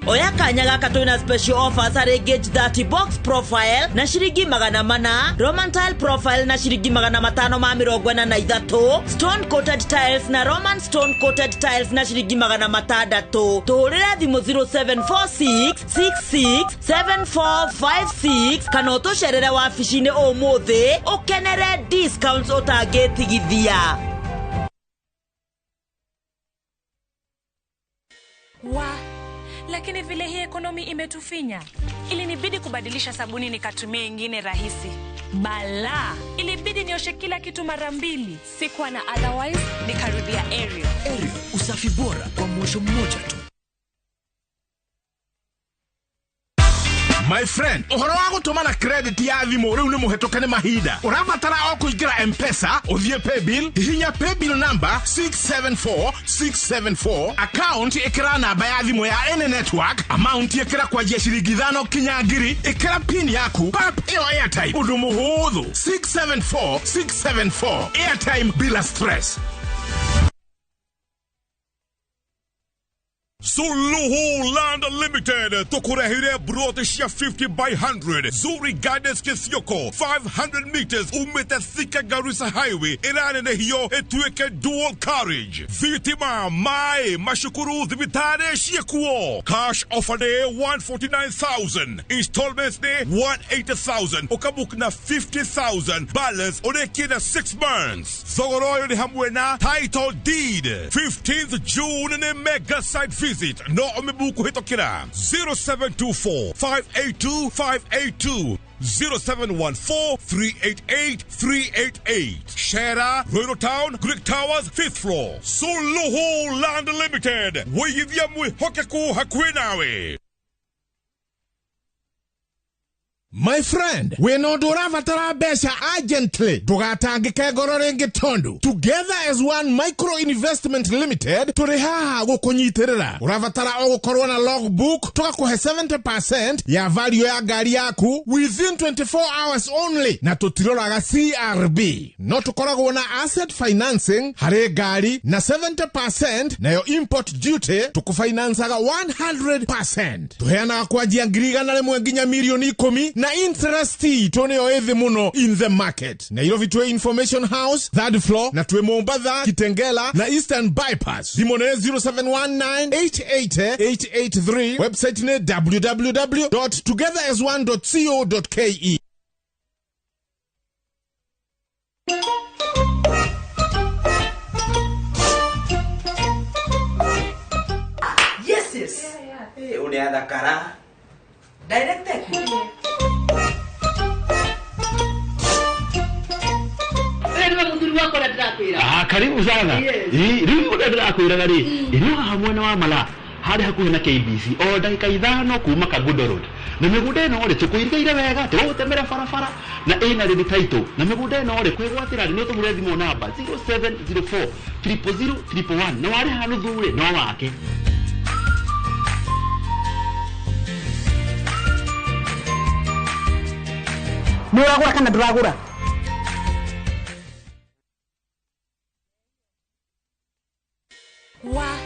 Oya kanya gaka twina special offers harĩ Gauge 30 box profile na ciringi 400, Roman tile profile na ciringi 543, stone coated tiles na Roman stone coated tiles na ciringi 600. Tũhũrĩre thimũ 0746 66 7456 kana ũtũcerere wabici-inĩ ũmũthĩ ũkenere discounts ũtangĩtigithia. Lakini vile hii ekonomi imetufinya, ilinibidi kubadilisha sabuni nikatumia ingine rahisi. Bala, ilibidi nioshe kila kitu mara 2. Sikuwa na otherwise, nikarudia Ariel. Ariel, usafi bora kwa mwosho mmoja tu. My friend, ũhoro wa gũtũmana credit ya thimũ rĩu nĩ mũhetũke nĩ mahinda. Ũrabatara o kũingĩra M-Pesa, ũthiĩ paybill, hihinya paybill number 674674, account ĩkĩra namba ya thimũ ya any network, amount ĩkĩra kwanjia ciringi 5 kinya 1000, ĩkĩra pin yaku, pap ĩyo airtime. Ũndũ mũhũthũ. 674674, airtime bila stress. Suluhu Land Limited tukurehire broti cia 50 by 100 Zuri Gardens Kithioko 500 meters umite Thika Garissa Highway iranenehio ituike dual carriage thitima mai mashukuru thibitari ciekuo cash offer day 149,000 installments day 180,000 ukabuk na 50,000 balance urekie na 6 months thogora ũyũ nĩ hamwe na title deed 15th June nĩ mega site visit no omibuku hitokira 0724 582 582 0714 388 388 Shera Royal Town Greek Towers 5th floor. Suluhu Land Limited wiyithia mwihokeku hakuhi nawe. My friend, wĩna ũndũ ũrabatara mbeca urgently, ndũgatangĩke ngoro rĩngĩ tondũ Together as One Micro Investment Limited tũrĩ haha gũkũnyitĩrĩra. Ũrabatara o gũkorwo na logbook, tũgakũhe 70% ya value ya ngari yaku within 24 hours only, na tũtiroraga CRB. No tũkoragwo na asset financing harĩ ngari na 70% nayo import duty tũkũfinansaga 100%. Tũheanaga kwanjia 100,000 nginya milioni 10 na interest itũ nĩyo ĩthĩ mũno in the market. Nairobi twĩ Information House 3rd floor, na twĩ Mombatha, Kitengela na Eastern Bypass. Thimũ nĩ 0719888883, website nĩ www.togetherasone.co.ke. Yes, yes. Yeah, yeah. Uneathakara. Directed. Ah, karibu sana. Riu ndĩrakwĩraga rĩ, ĩrĩ haha mwena wa Mala harĩ hakuhĩ na KBC o ndagĩka 5 kuma Kagudo Road. Na mĩgũnda ĩno rĩ tũkũirigĩire wega, tũgũtemere barabara na ĩna rĩrĩ title. Na mĩgũnda ĩno rĩ kwĩgwatĩra rĩ nĩ ũtũhũrĩre thimũ namba 0704 000 111 na warĩha nuthu rĩ no wake. Nĩ ũragũra kana ndũragũra? Wa,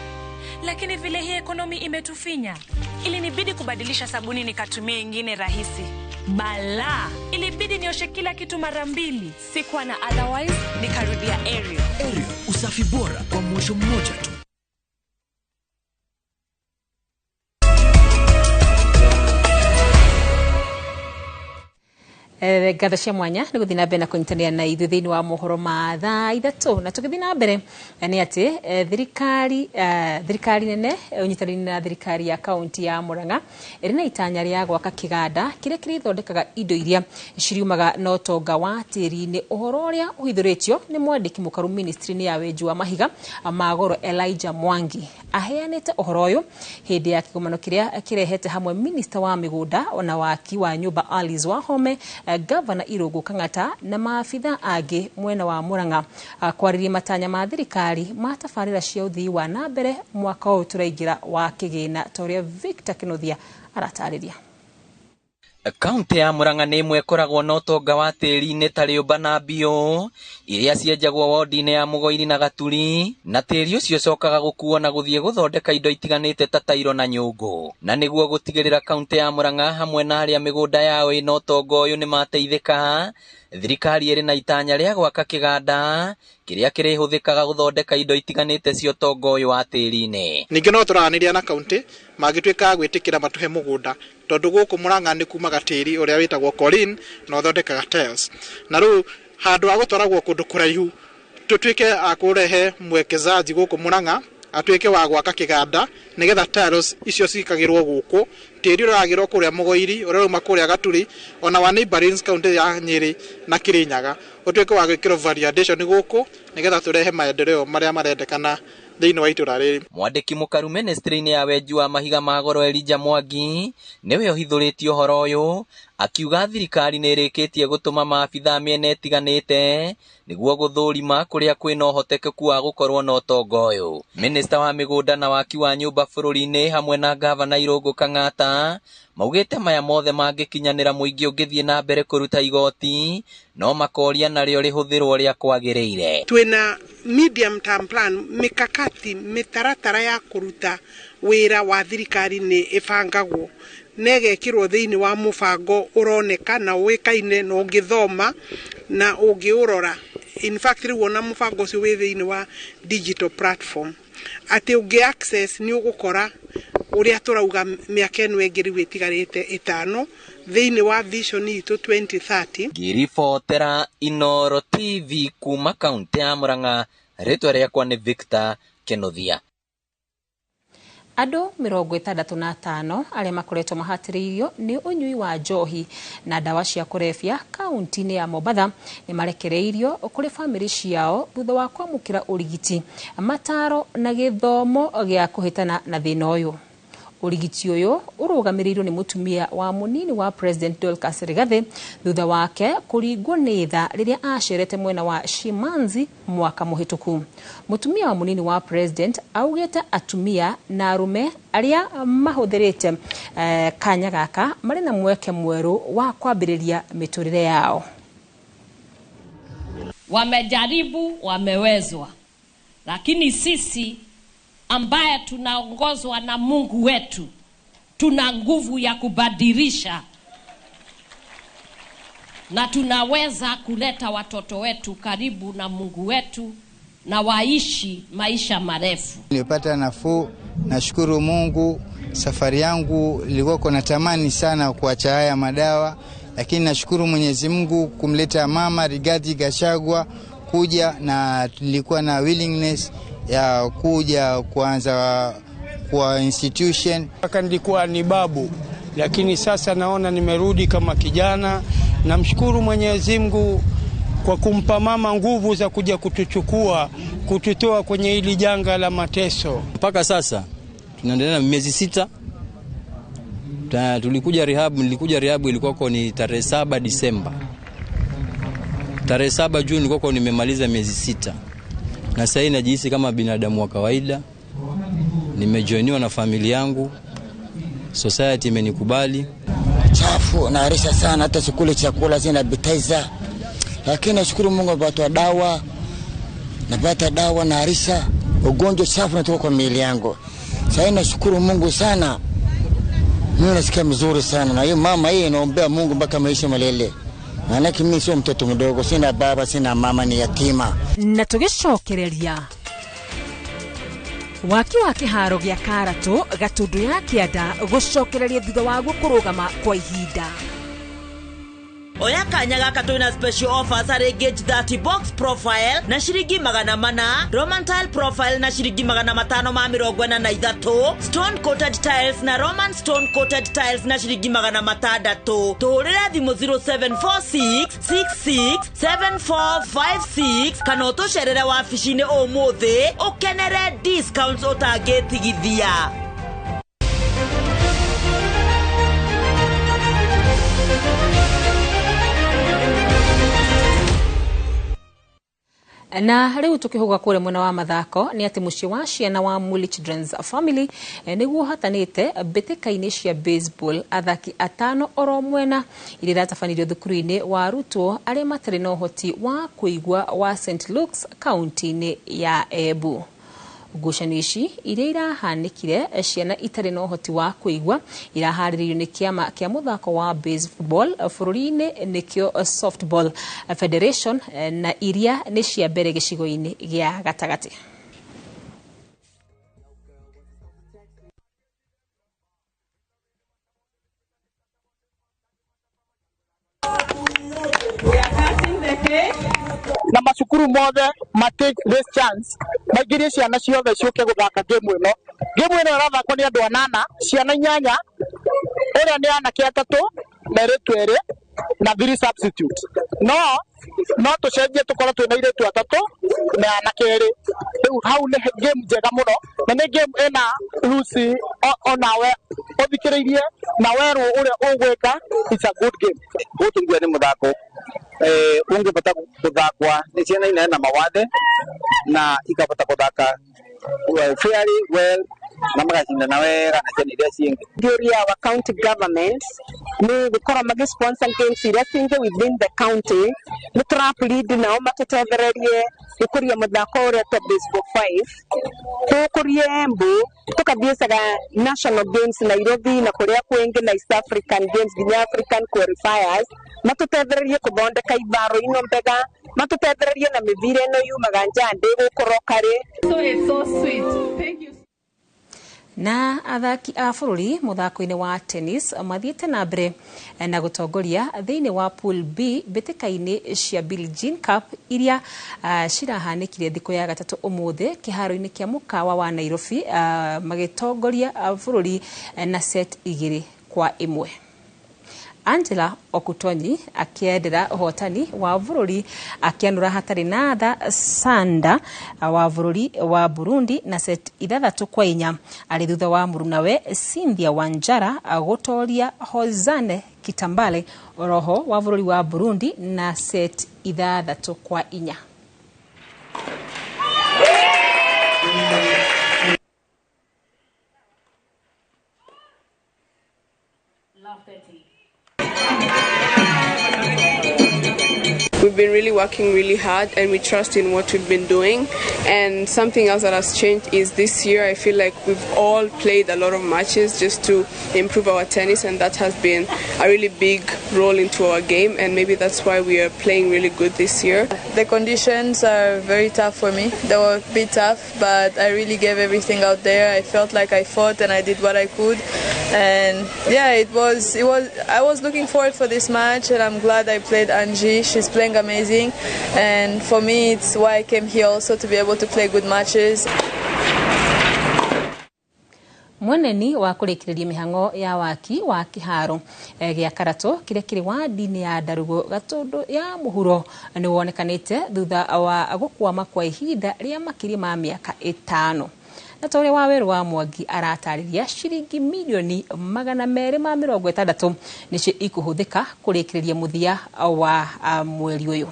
lakini vile hii ekonomi imetufinya, ilinibidi kubadilisha sabuni nikatumia ingine rahisi. Bala, ilibidi nioshe kila kitu mara mbili. Sikuwa na otherwise, nikarudia Ariel. Ariel, usafi bora kwa mwosho mmoja tu. Ngatho cia mwanya nĩ gũthiĩ na mbere na kũnyitanĩra na ithuĩ thĩinĩ wa mohoro ma thaa 3 na tũgĩthiĩ na mbere nĩ atĩ thirikari nene ũnyitanĩri na thirikari ya kaunti ya Murang'a ĩrĩ na itanya rĩa gwaka kĩganda kĩrĩa kĩrĩthondekaga indo iria ciriumaga na ũtonga wa tĩri-inĩ. Ũhoro ũrĩa ũhithũrĩtio nĩ mwandĩki mũkaru ministry-inĩ ya wenji wa mahiga ma goro Elijah Mwangi aheanĩte ũhoro ũyũ hĩndĩ ya kĩgomano kĩrĩa kĩrehete hamwe minista wa mĩgũnda ona waki wa nyũmba Alice Wahome, Governor Irungu Kang'ata na maabitha angĩ mwena wa Murang'a kwarĩria matanya ma thirikari ma tabarĩra cia ũthii wa na mbere mwaka ũyũ tũraingĩra wa kĩgĩna, ta ũrĩa Victor Kĩnuthia aratarĩria. Kaunti ya Murang'a nĩ ĩmwe ĩkoragwo na ũtonga wa tĩri-inĩ ta rĩũmba na mbiũ iria cienjagwo wodi-inĩ ya Mũgoiri na Gaturi, na tĩri ũcio ũcokaga gũkuo na gũthiĩ gũthondeka indo itiganĩte ta tairo na nyũngũ. Na nĩguo gũtigĩrĩra kaunti ya Murang'a hamwe na arĩa mĩgũnda yao ĩna ũtonga ũyũ nĩ mateithĩka, thirikari ĩrĩ na itanya rĩa gwaka kĩganda kĩrĩa kĩrĩhũthĩkaga gũthondeka indo itiganĩte cia ũtonga ũyũ wa tĩri-inĩ. Ningĩ no tũraranĩria na kaunti mangĩtuĩka gwĩtĩkĩra matũhe mũgũnda, tondũ gũkũ Murang'a nĩ kumaga tĩri ũrĩa wĩtagwo Colin na ũthondekaga tiles, na rĩu handũ ha gũtwaragwo kũndũ kũraihu tũtuĩke a kũrehe mwekezaji gũkũ Murang'a atuĩke wa gwaka kĩganda nĩgetha tiles icio cikagĩrwo gũkũ, tĩri ũragĩrwo kũrĩa Mũgoiri, ũrĩa ũrauma kũrĩa Gaturi, ona wa neighboring county ya Nyĩrĩ na Kĩrĩnyaga ũtuĩke wa gwĩkĩrwo value addition gũkũ nĩgetha tũrehe maendeleo marĩa marendekana Thĩinĩ wa itũra rĩrĩ. Mwandĩki mũkaru ministry-inĩ ya wenji wa mahiga ma goro Elijah Mwangi nĩwe ũhithũrĩtie ũhoro ũyũ, akiuga thirikari nĩ ĩrĩkĩtie gũtũma maabithaa mĩena ĩtiganĩte nĩguo gũthũrima kũrĩa kwĩna ũhotekeku wa gũkorwo na ũtonga ũyũ. Minista wa mĩgũnda na waki wa nyũmba bũrũri-inĩ hamwe na gavana Irũngũ Kang'ata maugĩte maya mothe mangĩkinyanĩra mũingĩ ũngĩthiĩ na mbere kũruta igoti no makoria narĩo rĩhũthĩrwo ũrĩa kwagĩrĩire. Twĩna medium term plan, mikakati, mĩtaratara ya kũruta wĩra wa thirikari nĩ ĩbangagwo na ĩgekĩrwo thĩinĩ wa mũbango ũroneka na ũĩkaine na ũngĩthoma na ũngĩũrora. In fact, rĩu ona mũbango ũcio wĩ thĩinĩ wa digital platform atĩ ũngĩ access nĩ ũgũkora ũrĩa tũrauga mĩaka ĩno ĩngĩ rĩu ĩtigarĩte 5 thĩinĩ wa vision itũ 2030. Ngĩribotera Inooro TV kuma kaunti ya Murang'a, rĩtwa rĩakwa nĩ Victor Kenothia. Andũ 65 arĩa makoretwo mahatĩrĩirio nĩ ũnyui wa njohi na ndawa cia kũrebia kaunti-inĩ ya Mombatha nĩ marekereirio kũrĩ bamĩrĩ ciao thutha wa kwamũkĩra ũrigiti, mataro na gĩthomo gĩa kũhĩtana na thĩna ũyũ. Ũrigiti ũyũ ũrũgamĩrĩirwo nĩ mũtumia wa mũnini wa President Dorcas Rigathi thutha wake kũringwo nĩ tha rĩrĩa acerete mwena wa Shimanzi mwaka mũhĩtũku. Mũtumia wa mũnini wa President augĩte atumia na arũme arĩa mahũthĩrĩte kanya gaka marĩ na mweke mwerũ wa kwambĩrĩria mĩtũrĩre yao. Wamejaribu, wamewezwa, lakini sisi ambaye tunaongozwa na Mungu wetu tuna nguvu ya kubadilisha na tunaweza kuleta watoto wetu karibu na Mungu wetu na waishi maisha marefu. Nilipata nafuu, nashukuru Mungu. Safari yangu ilikuwa natamani sana kuacha haya madawa, lakini nashukuru Mwenyezi Mungu kumleta mama Rigathi Gachagua kuja, na nilikuwa na willingness ya kuja kuanza kwa institution. Nilikuwa ni babu, lakini sasa naona nimerudi kama kijana. Namshukuru Mwenyezi Mungu kwa kumpa mama nguvu za kuja kutuchukua, kututoa kwenye hili janga la mateso. Mpaka sasa tunaendelea na miezi 6. Tulikuja rehab, nilikuja rehab ilikuwa ni tarehe 7 Disemba. Tarehe 7 Juni nilikuwa nimemaliza miezi 6. Na sasa najihisi kama binadamu wa kawaida. Nimejoiniwa na familia yangu. Society imenikubali. Chafu naarisha sana, hata sikule chakula sina appetizer. Lakini nashukuru Mungu napata dawa. Napata dawa naarisha, ugonjwa chafu natoka kwa miili yangu. Sasa nashukuru Mungu sana. Mimi nasikia mzuri sana, na hiyo mama hii naombea Mungu mpaka maisha malele. Maana mimi sio mtoto mdogo, sina baba, sina mama, ni yatima. Na tugicokereria waki wa kiharo gĩa Karatu Gatundu ya Kĩanda gũcokereria thutha wa kũrũgama kwa ihinda. Oya kanya gaka twina special offers harĩ Gauge 30 box profile na shiringi 400, Roman tile profile na shiringi 543, stone coated tiles na Roman stone coated tiles na shiringi 600. Tũhũrĩre thimũ 0746 66 7456 kana ũtũcerere wabici-inĩ ũmũthĩ ũkenere discounts ũtangĩtigithia. Na rĩu tũkĩhũga kũrĩa mwena wa mathako nĩ atĩ mũciĩ wa ciana wa Muli Children's Family nĩguo ũhatanĩte mbĩtĩka-inĩ cia baseball athaki 5 oro mwena iria iratabanirio thukuru-inĩ wa arutwo arĩa matarĩ na ũhoti wa kũigua wa St Luke's kaunti-inĩ ya Embu. Ngucanio ici iria irahanĩkire ciana itarĩ na ũhoti wa kũigua iraharĩrĩirio nĩ kĩama kĩa mũthako wa baseball bũrũri-inĩ nĩkĩo Softball Federation na iria nĩ cia mbere gĩcigo-inĩ gĩa gatagatĩ. Na macukuru mothe ma take this chance maingirie ciana ciothe ciũke gũthaka game ĩno. Game ĩno ĩrathakwo nĩ andũ 8, ciana 8, ũrĩa nĩ anake 3 na airĩtu 2 na 3 substitute. No No tũcenjie tũkorwo twĩna airĩtu atatũ na anake erĩ. Rĩu hau nĩ game njega mũno, na nĩ game ĩna rules, onawe ũthikĩrĩirie na werwo ũrĩa ũgwĩka. It's a good game. Gũtũ nĩ mũthako ũngĩbata gũthakwa nĩ ciana ina na mawathe na ikabata gũthaka fairly well na magacindana wega na ciana iria ciĩngĩ. Ngĩũria wa county government nĩ gũkorwo magĩ sponsor games iria cingĩ within the county. Nĩ tũra plead nao matũtethererie gũkũria mũthako ũrĩa ta baseball 5, tũkũrie Embu, tũkathiĩcaga national games Nairobi na kũrĩa kwĩngĩ na East African Games nginya African qualifiers. Matũtethererie kũthondeka ivaro ino mbega, matũtethererie na mĩbira ĩno yumaga nja ndĩgũkũroka rĩ. So it's so sweet. Thank you. Na athaki a bũrũri mũthako-inĩ wa tennis mathiĩte na mbere na gũtongoria thĩinĩ wa Pool B mbĩtĩka-inĩ cia Billie Jean Cup iria cirahanĩkire thikũ ya gatatũ ũmũthĩ kĩharo-inĩ kĩa mũkawa wa Nairobi, magĩtongoria bũrũri na set 2-1. Angela Okutonyi akĩendera ũhotani wa bũrũri akĩanũra hatarĩ na tha Sanda wa bũrũri wa Burundi na set 6-4, arĩ thutha wa mũrunawe Cynthia Wanjara gũtoria Hozane Kitambale oroho wa bũrũri wa Burundi na set 6-4. We've been really working really hard and we trust in what we've been doing. And something else that has changed is this year I feel like we've all played a lot of matches just to improve our tennis, and that has been a really big role into our game, and maybe that's why we are playing really good this year. The conditions are very tough for me. They were a bit tough, but I really gave everything out there. I felt like I fought and I did what I could. And yeah, it was I was looking forward for this match, and I'm glad I played Angie. She's playing amazing, and for me it's why I came here also, to be able to play good matches. Mweneni wa kũrĩkĩrĩria mĩhang'o ya waki wa kĩharo gĩa Karatũ kĩrĩa kĩrĩ wadi-inĩ ya Ndarugo Gatũndũ ya mũhuro nĩ wonekanĩte thutha wa gũkwama kwa ihinda rĩa makĩria ma mĩaka 5. Na ta ũrĩa Wawerũ wa Mwangi aratarĩria, ciringi mirioni 260 nĩcio ikũhũthĩka kũrĩkĩrĩria mũthia wa mweri ũyũ.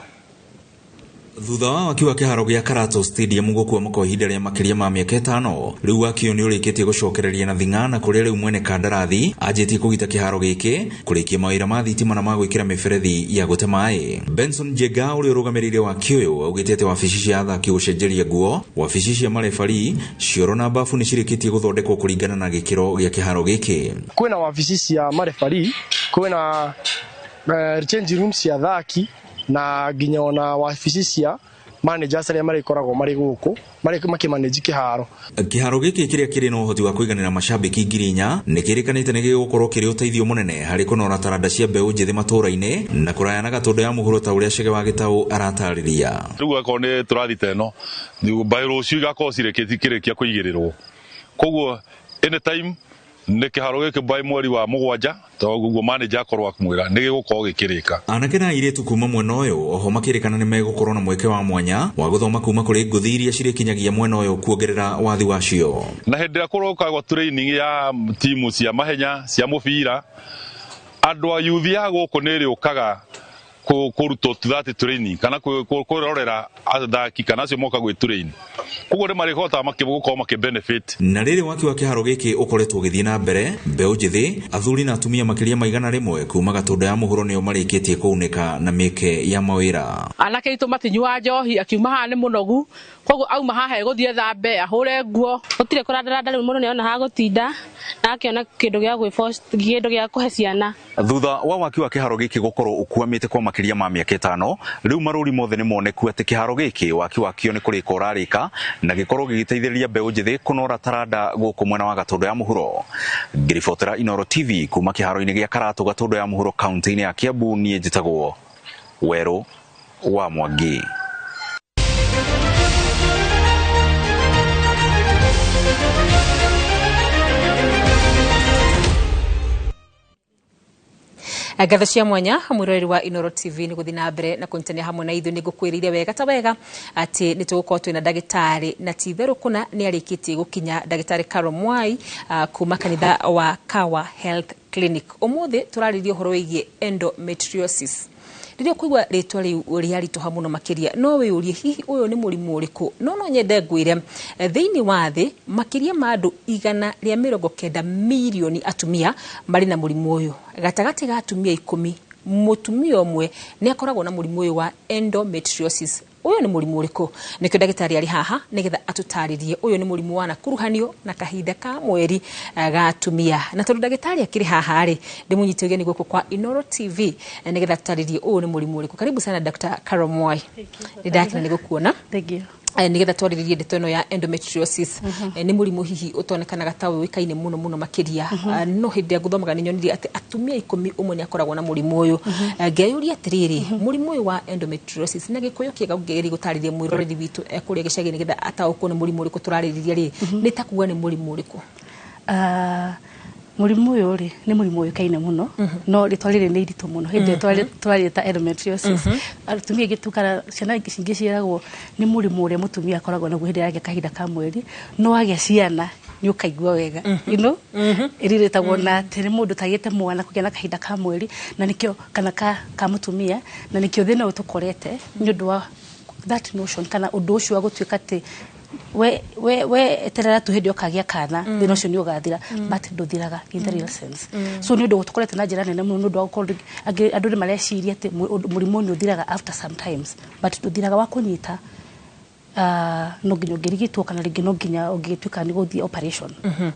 Thutha wa waki wa kĩharo gĩa Karatũ Stadium gũkwama kwa ihinda rĩa makĩria ma mĩaka 5, rĩu waki ũyũ nĩ ũrĩkĩtie gũcokereria na thing'a, na kũrĩa rĩu mwene kandarathi anjĩtie kũgita kĩharo gĩkĩ, kũrĩkia mawĩra ma thitima na ma gwĩkĩra mĩberethi ya gũte maĩ. Benson Njenga ũrĩa ũrũgamĩrĩire waki ũyũ augĩte atĩ wabici cia athaki gũcenjeria nguo, wabici cia marebari, cioro na bafu nĩ cirĩkĩtie gũthondekwo kũringana na gĩkĩro gĩa kĩharo gĩkĩ. Kwĩna wabici cia marebari, kwĩna change room cia athaki, na nginya ona wabici cia managers arĩa marĩkoragwo marĩ gũkũ makĩmanage kĩharo. Kĩharo gĩkĩ kĩrĩa kĩrĩ na ũhoti wa kũiganĩra macambĩki 4,000 nĩ kĩrĩkanĩte nĩ gĩgũkorwo kĩrĩ ũteithio mũnene harĩ kũnora taranda cia mbeũ njĩthĩ matũũra-inĩ na kũraya na Gatũndũ ya mũhuro ta ũrĩa Chege wa Gĩtaũ aratarĩria. Rĩu akorwo nĩ tũrathi ta ĩno by rũciũ igakorwo cirĩkĩtie kĩrĩkia kũigĩrĩrwo, koguo anytime nĩ kĩharo gĩkĩ by mweri wa 7 toguo manager akorwo akumwĩra nĩ gĩgũkorwo gĩkĩrĩka. Anake na airĩtu kuma mwena ũyũ oho makĩrĩkana nĩ megũkorwo na mweke wa mwanya wa gũthoma kuma kũrĩ ngũthi iria cirĩkinyagia mwena ũyũ kuongerera wathi wacio. Na hĩndĩ ĩrĩa kũrokagwo training ya timu cia mahenya cia mũbira, andũ a youth ya gũkũ nĩ ĩrĩũkaga kũrutwo that training kana kũrorera athaki kana acio moka gwĩ train, koguo nĩ marĩhotaga gũkorwo makĩ benefit. Na rĩrĩ waki wa kĩharo gĩkĩ ũkoretwo ũgĩthiĩ na mbere, mbeũ njĩthĩ, athuri na atumia makĩria ma 100 kuma Gatũndũ ya mũhuro nĩo marĩkĩtie kũunĩka na mĩeke ya mawĩra. Anake aitũ matinyuaga njohi, akiuma haha nĩ mũnogu, koguo auma haha egũthiĩ thambe ahũre nguo. Gũtirĩ kũrandaranda rĩu mũndũ nĩona ha gũtinda na akĩona kĩndũ gĩa kĩndũ gĩa kũhe ciana. Thutha wa waki wa kĩharo gĩkĩ gũkorwo ũkwamĩte kwa makĩria ma mĩaka 5, rĩu marũri mothe nĩ moneku atĩ kĩharo gĩkĩ waki wakio nĩ kũrĩka ũrarĩka na gĩkorwo gĩgĩteithĩrĩria mbeũ njĩthĩ kũnora taranda gũkũ mwena wa Gatũndũ ya mũhuro. Ngĩribotera Inooro TV kuma kĩharo-inĩ gĩa Karatũ Gatũndũ ya mũhuro kaunti-inĩ ya Kiambu, niĩ njĩtagwo Werũ wa Mwangi. Ngatho cia mwanya mwiroreri wa Inoro TV nĩ gũthiĩ na mbere na kũnyitanĩra hamwe na ithuĩ. Nĩ ngũkwĩrĩire wega ta wega atĩ nĩ tũgũkorwo twĩna ndagĩtarĩ, na ti itherũ kũna nĩ arĩkĩtie gũkinya, ndagĩtarĩ Carol Mwai kuma kanitha wa Kawa Health Clinic. Ũmũthĩ tũrarĩria ũhoro wĩgiĩ endometriosis. Rĩrĩa ũkũigua rĩtwa rĩu rĩaritũha mũno makĩria, no wĩyũrie hihi ũyũ nĩ mũrimũ ũrĩkũ? No nyende ngwĩre, thĩinĩ wa thĩ makĩria ma andũ 190 mirioni atumia marĩ na mũrimũ ũyũ. Gatagatĩ ga atumia 10, mũtumia ũmwe nĩ akoragwo na mũrimũ ũyũ wa endometriosis. Ũyũ nĩ mũrimũ ũrĩkũ? Nĩkĩo ndagĩtarĩ arĩ haha nĩgetha atũtarĩrie ũyũ nĩ mũrimũ wanakuruhanio na kahinda ka mweri ga atumia. Na tondũ ndagĩtarĩ akĩrĩ haha rĩ, ndĩmũnyite ũgeni gũkũ kwa Inoro TV nĩgetha atũtarĩrie ũyũ nĩ mũrimũ ũrĩkũ. Karibu sana, Dr. Carol Mwai, nĩ ndakena nĩ gũkuona. Thank you. Nĩgetha twarĩrĩrie ndeto ĩno ya endometriosis. Nĩ mũrimũ hihi ũtonekanaga ta ũĩkaine mũno mũno makĩria, no hĩndĩ ĩrĩa ngũthomaga nĩ nyonire atĩ atumia 10 ũmwe nĩ akoragwo na mũrimũ ũyũ. Ngeyũria atĩrĩrĩ, mũrimũ ũyũ wa endometriosis na Gĩkũyũ kĩega ũngĩgeria gũtarĩria mwĩroreri witũ ekũrĩa gĩcagi nĩgetha ataũkwo nĩ mũrimũ ũrĩkũ tũrarĩrĩria rĩ, nĩ ta kuga nĩ mũrimũ ũrĩkũ? Mũrimũ ũyũ rĩ, nĩ mũrimũ ũĩkaine mũno, no rĩtwa rĩrĩ nĩ iritũ mũno. Hĩndĩ ĩrĩa twarĩta endometriosis, atumia aingĩ tu kana ciana ingĩ ciĩragwo nĩ mũrimũ ũrĩa mũtumia akoragwo naguo hĩndĩ ĩrĩa agĩa kahinda ka mweri, no agĩa ciana nĩ ũkaigua wega. Ĩrĩ rĩtagwo na atĩ nĩ mũndũ ũtagĩte mwana kũgĩa na kahinda ka mweri, na nĩkĩo kana ka mũtumia, na nĩkĩo thĩna ũyũ tũkorete nĩ ũndũ wa that notion kana ũndũ ũcio wa gũtuĩka atĩ we eterera tu hĩndĩ ũkagĩa kana, thĩna ũcio nĩ ũgathira, but ndũthiraga in the real sense. So nĩ ũndũ tũkorete na njĩra nene mũno nĩ ũndũ wa gũkorwo angĩ andũ nĩ mareciria atĩ mũrimũ nĩ ũthiraga after sometimes, but ndũthiraga. Wa kũnyita, no nginya ũngĩrigitwo kana rĩngĩ no nginya ũngĩtuĩka nĩ gũthiĩ operation,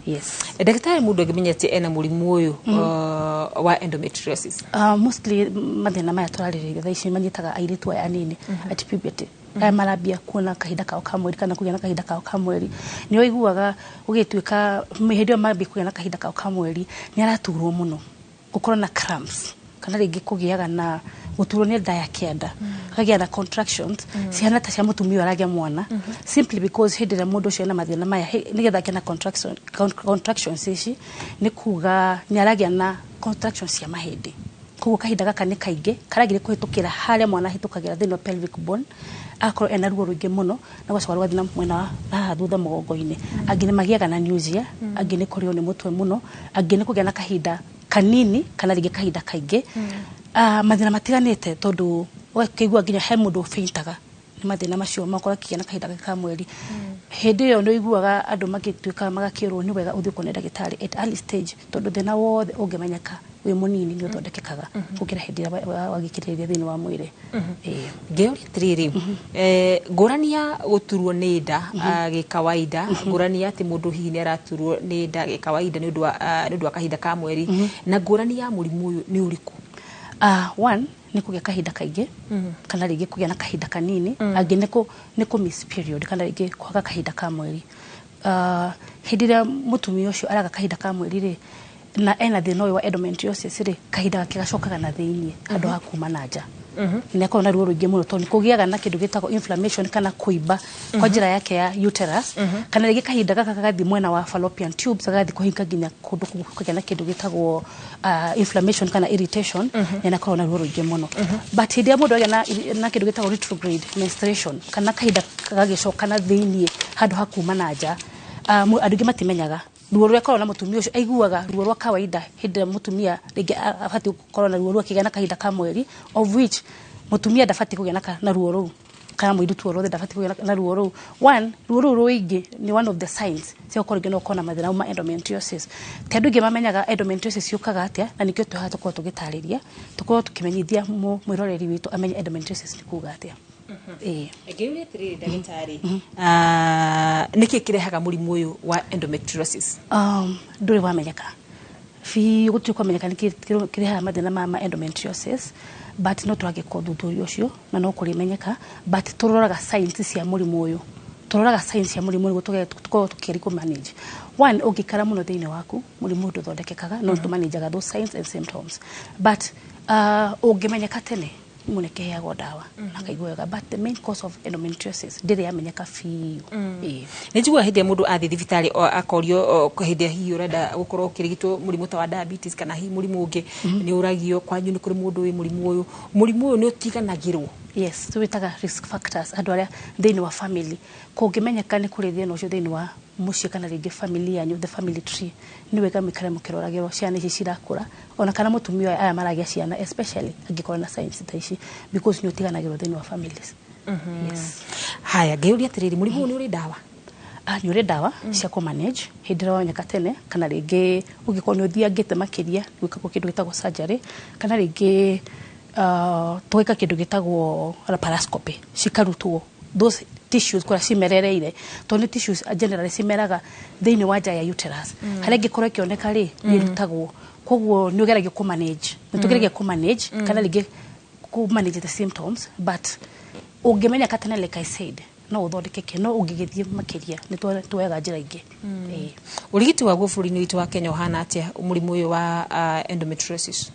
yes. Ndagĩtarĩ, mũndũ angĩmenya atĩ ena mũrimũ ũyũ wa endometriosis? Mostly mathĩna maya tũrarĩrĩria thaa ici manyitaga airĩtu aya anini at puberty, aya marambia kuona kahinda kao ka mweri kana kũgĩa na kahinda kao ka mweri. Nĩ ũiguaga ũgĩtuĩka hĩndĩ ĩyo mambia kũgĩa na kahinda kao ka mweri nĩ araturwo mũno, gũkorwo na cramps, kana rĩngĩ kũgĩaga na gũturwo nĩ nda ya kĩanda, akagĩa na contractions cihana ta cia mũtumia ũyũ aragĩa mwana, simply because hĩndĩ ĩrĩa mũndũ ũcio ena mathĩna maya, nĩgetha agĩe na contractions ici nĩ kuga nĩ aragĩa na contractions cia mahĩndĩ. Koguo kahinda gaka nĩ kaingĩ karagire kũhĩtũkĩra harĩa mwana ahĩtũkagĩra thĩinĩ wa pelvic bone, agakorwo ena ruo rũingĩ mũno na gũgacoka rũgathiĩ na mwena wa haha thutha mũgongo-inĩ. Angĩ nĩ magĩaga na nausea, angĩ nĩ kũrĩo nĩ mũtwe mũno, angĩ nĩ kũgĩa na kahinda kanini kana rĩngĩ kahinda kaingĩ. Mathĩna matiganĩte, tondũ ũgakĩigua nginya he mũndũ faintaga nĩ mathĩna macio makorwo akĩgĩa na kahinda gake ka mweri. Hĩndĩ ĩyo nĩ ũiguaga andũ magĩtuĩka magakĩrwo nĩ wega ũthiĩ kuona ndagĩtarĩ at early stage, tondũ thĩna wothe ũngĩmenyeka wĩ mũnini nĩ ũthondekekaga gũkĩra hĩndĩ ĩrĩa wagĩkĩrĩria thĩinĩ wa mwĩrĩ. Ĩĩ. Ngĩũria atĩrĩrĩ, ngũrani ya gũturwo nĩ nda gĩkawaida, ngũrani ya atĩ mũndũ hihi nĩ araturwo nĩ nda gĩkawaida nĩ ũndũ wa kahinda ka mweri, na ngũrani ya mũrimũ ũyũ nĩ ũrĩkũ? One nĩ kũgĩa kahinda kaingĩ kana rĩngĩ kũgĩa na kahinda kanini. Angĩ nĩ kũ miss period kana rĩngĩ kwaga kahinda ka mweri. Hĩndĩ ĩrĩa mũtumia ũcio araga kahinda ka mweri rĩ, na ena thĩna ũyũ wa endometriosis rĩ, kahinda gake gacokaga na thĩiniĩ handũ ha kuma na nja. Nĩ akorwo na ruo rũingĩ mũno tondũ nĩ kũgĩaga na kĩndũ gĩtagwo inflammation kana kũimba kwa njĩra yake ya uterus, kana rĩngĩ kahinda gaka gagathiĩ mwena wa fallopian tubes, gagathiĩ kũhinga nginya kũndũ kũu kũgĩa na kĩndũ gĩtagwo inflammation kana irritation, na ĩnakorwo na ruo rũingĩ mũno. But hĩndĩ ĩrĩa mũndũ agĩa na kĩndũ gĩtagwo retrograde menstruation kana kahinda gagĩcoka na thĩiniĩ handũ ha kuma na nja, andũ aingĩ matimenyaga ruo rũrĩa akoragwo na. Mũtumia ũcio aiguaga ruo rwa kawaida hĩndĩ ĩrĩa mũtumia rĩngĩ abatiĩ gũkorwo na ruo rũu akĩgĩa na kahinda ka mweri, of which mũtumia ndabatiĩ kũgĩa na ruo rũu, kana mũirĩtu o rwothe ndabatiĩ kũgĩa na ruo rũu. One, ruo rũu rũingĩ nĩ one of the signs cia gũkorwo rĩngĩ no ũkorwo na mathĩna ma endometriosis. Ti andũ aingĩ mamenyaga endometriosis yũkaga atĩa, na nĩkĩo twĩ haha tũkorwo tũgĩtarĩria, tũkorwo tũkĩmenyithia mwĩroreri witũ amenye endometriosis nĩ kuga atĩa. Ĩĩ. Ngĩũria atĩrĩrĩ, ndagĩtarĩ, nĩkĩ kĩrehaga mũrimũ ũyũ wa endometriosis? Ndũrĩ wamenyeka biũ, gũtirĩ kwamenyeka nĩkĩ kĩrehaga mathĩna ma endometriosis, but no tũragĩka ũthuthuria ũcio na no kũrĩmenyeka. But tũroraga signs cia mũrimũ ũyũ, tũroraga signs cia mũrimũ nĩguo tũkorwo tũkĩgeria kũ manage. One, ũngĩikara mũno thĩinĩ waku, mũrimũ ũyũ ndũthondekekaga, no tũmanajaga those signs and symptoms. But ũngĩmenyeka tene Mũndũ nĩakĩheagwo ndawa na akaigua wega, but the main cause of endometriosis ndĩrĩ yamenyeka biũ. Ĩĩ. Nĩ njiguaga hĩndĩ ĩrĩa mũndũ athiĩ thibitarĩ akorio hĩndĩ ĩrĩa hihi ũrenda gũkorwo ũkĩrigitwo mũrimũ ta wa diabetes kana hihi mũrimũ ũngĩ, nĩ ũragio kwanyu nĩ kũrĩ mũndũ wĩ mũrimũ ũyũ. Mũrimũ ũyũ nĩ ũtiganagĩrwo? Yes, tũwĩtaga risk factors. Andũ arĩa thĩinĩ wa family kũngĩmenyeka nĩ kũrĩ thĩna ũcio thĩinĩ wa mũciĩ kana rĩngĩ family yanyu, the family tree, nĩ wega mũikare mũkĩroragĩrwo ciana ici cirakũra, ona kana mũtumia ũyũ aya maragĩa ciana, especially angĩkorwo na signs ta ici, because nĩ ũtiganagĩrwo thĩinĩ wa families. Yes. Haya, ngĩũria atĩrĩrĩ, mũrimũ ũyũ nĩ ũrĩ ndawa? Ah, nĩ ũrĩ ndawa cia kũ manage hĩndĩ ĩrĩa wamenyeka tene, kana rĩngĩ ũngĩkorwo nĩ ũthiangĩte makĩria, gwĩkagwo kĩndũ gĩtagwo surgery, kana rĩngĩ tũgeka kĩndũ gĩtagwo laparoscopy, cikarutwo those tissues kũrĩa cimerereire, tondũ nĩ tissues generally cimeraga thĩinĩ wa nja ya uterus. Harĩa ĩngĩkorwo ĩkĩoneka rĩ, nĩ ĩrutagwo. Koguo nĩ ũgeragio kũ manage, nĩ tũgeragia kũ manage kana rĩngĩ kũ manage the symptoms, but ũngĩmenyeka tene, like I said, no ũthondekeke, no ũngĩgĩthiĩ makĩria nĩ tuoyaga njĩra ingĩ. Ĩĩ. Ũrigiti waguo bũrũri-inĩ witũ wa Kenya ũhana atĩa, mũrimũ ũyũ wa endometriosis?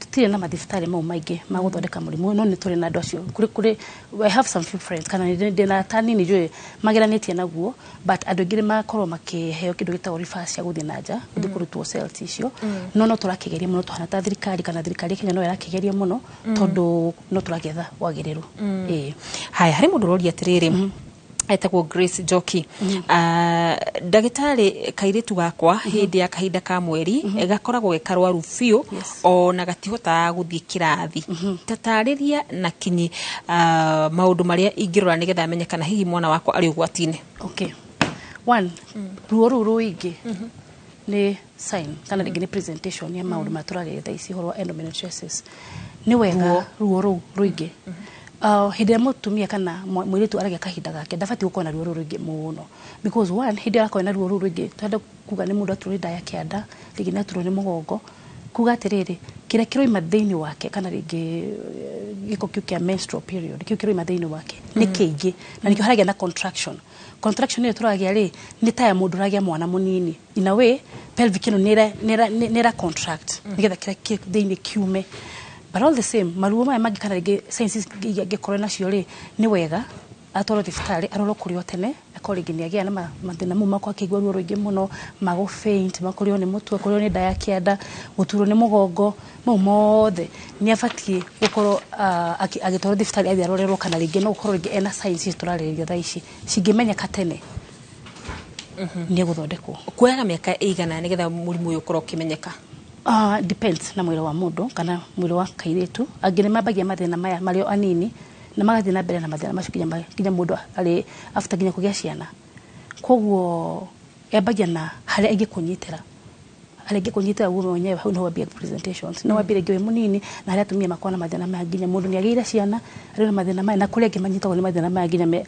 Tũtirĩ na mathibitarĩ mau maingĩ ma gũthondeka mũrimũ ũyũ, no nĩ tũrĩ na andũ acio kũrĩ I have some few friends kana ndĩ na ta nini njũĩ mageranĩtie naguo, but andũ aingĩ nĩ makorwo makĩheo kĩndũ gĩtagwo refer cia gũthiĩ na nja, gũthiĩ kũrutwo cells icio. No tũrakĩgeria mũno tũhana ta thirikari, kana thirikari ya Kenya no ĩrakĩgeria mũno, tondũ no tũragetha wagĩrĩru. Ĩĩ. Haya, harĩ mũndũ ũroria atĩrĩrĩ, etagwo Grace Njoki. Ah, ndagĩtarĩ, kairĩtu gakwa hĩndĩ ya kahinda ka mweri gakoragwo ge karwaru biũ, ona gatihotaga gũthiĩ kĩrathi. Tatarĩria na kinyi maũndũ marĩa ingĩrora nĩgetha menye kana hihi mwana wakwa arĩ ũgwati-inĩ. Okay, one, ruo rũu rũingĩ nĩ sign kana rĩngĩ nĩ presentation ya maũndũ marĩa tũrarĩrĩria thaa ici, ũhoro wa endometriosis. Nĩ wega ruo rũu rũingĩ, hĩndĩ ĩrĩa mũtumia kana mũirĩtu aragĩa kahinda gake, ndabatiĩ gũkorwo na ruo rũu rũingĩ mũno, because one, hĩndĩ ĩrĩa arakorwo na ruo rũu rũingĩ, tũrenda kuga nĩ mũndũ aturwo nĩ nda ya kĩanda, rĩngĩ nĩ aturwo nĩ mũgongo, kuga atĩrĩrĩ, kĩrĩa kĩroima thĩinĩ wake, kana rĩngĩ gĩko kĩu kĩa menstrual period kĩu kĩroima thĩinĩ wake nĩ kĩingĩ, na nĩkĩo haragĩa na contraction. Contraction ĩyo tũragĩa rĩ, nĩ ta ya mũndũ ũragĩa mwana mũnini. In a way, pelvic ĩno nĩ ĩra contract nĩgetha kĩrĩa kĩ thĩinĩ kiume. But all the same, maruo maya mangĩ kana rĩngĩ signs ici angĩkorwo nacio rĩ, nĩ wega atwarwo thibitarĩ, arorwo kũrĩ o tene, akorwo rĩngĩ nĩ agĩa na mathĩna mau makwa, akĩigua ruo rũingĩ mũno, magũ faint, makũrĩo nĩ mũtwe, kũrĩo nĩ nda ya kĩanda, gũturwo nĩ mũgongo, mau mothe nĩ abatiĩ gũkorwo agĩtwarwo thibitarĩ athiĩ arorerwo, kana rĩngĩ no gũkorwo rĩngĩ ena signs ici tũrarĩrĩria thaa ici, cingĩmenyeka tene nĩ egũthondekwo. Kuoyaga mĩaka ĩigana nĩgetha mũrimũ ũyũ ũkorwo ũkĩmenyeka? Depends na mwĩrĩ wa mũndũ kana mwĩrĩ wa kairĩtu. Angĩ nĩ mambagia mathĩna maya marĩ o anini na magathiĩ na mbere na mathĩna macio nginya mũndũ arĩ after nginya kũgĩa ciana. Koguo yambagia na harĩa ĩngĩkũnyitĩra, harĩa ĩngĩkũnyitĩra guo mwenyewe, hau niho wambia presentations. No wambie rĩngĩ wĩ mũnini, na harĩa atumia makoragwo na mathĩna maya nginya mũndũ nĩ agĩire ciana arĩ na mathĩna maya, na kũrĩ angĩ manyitagwo nĩ mathĩna maya nginya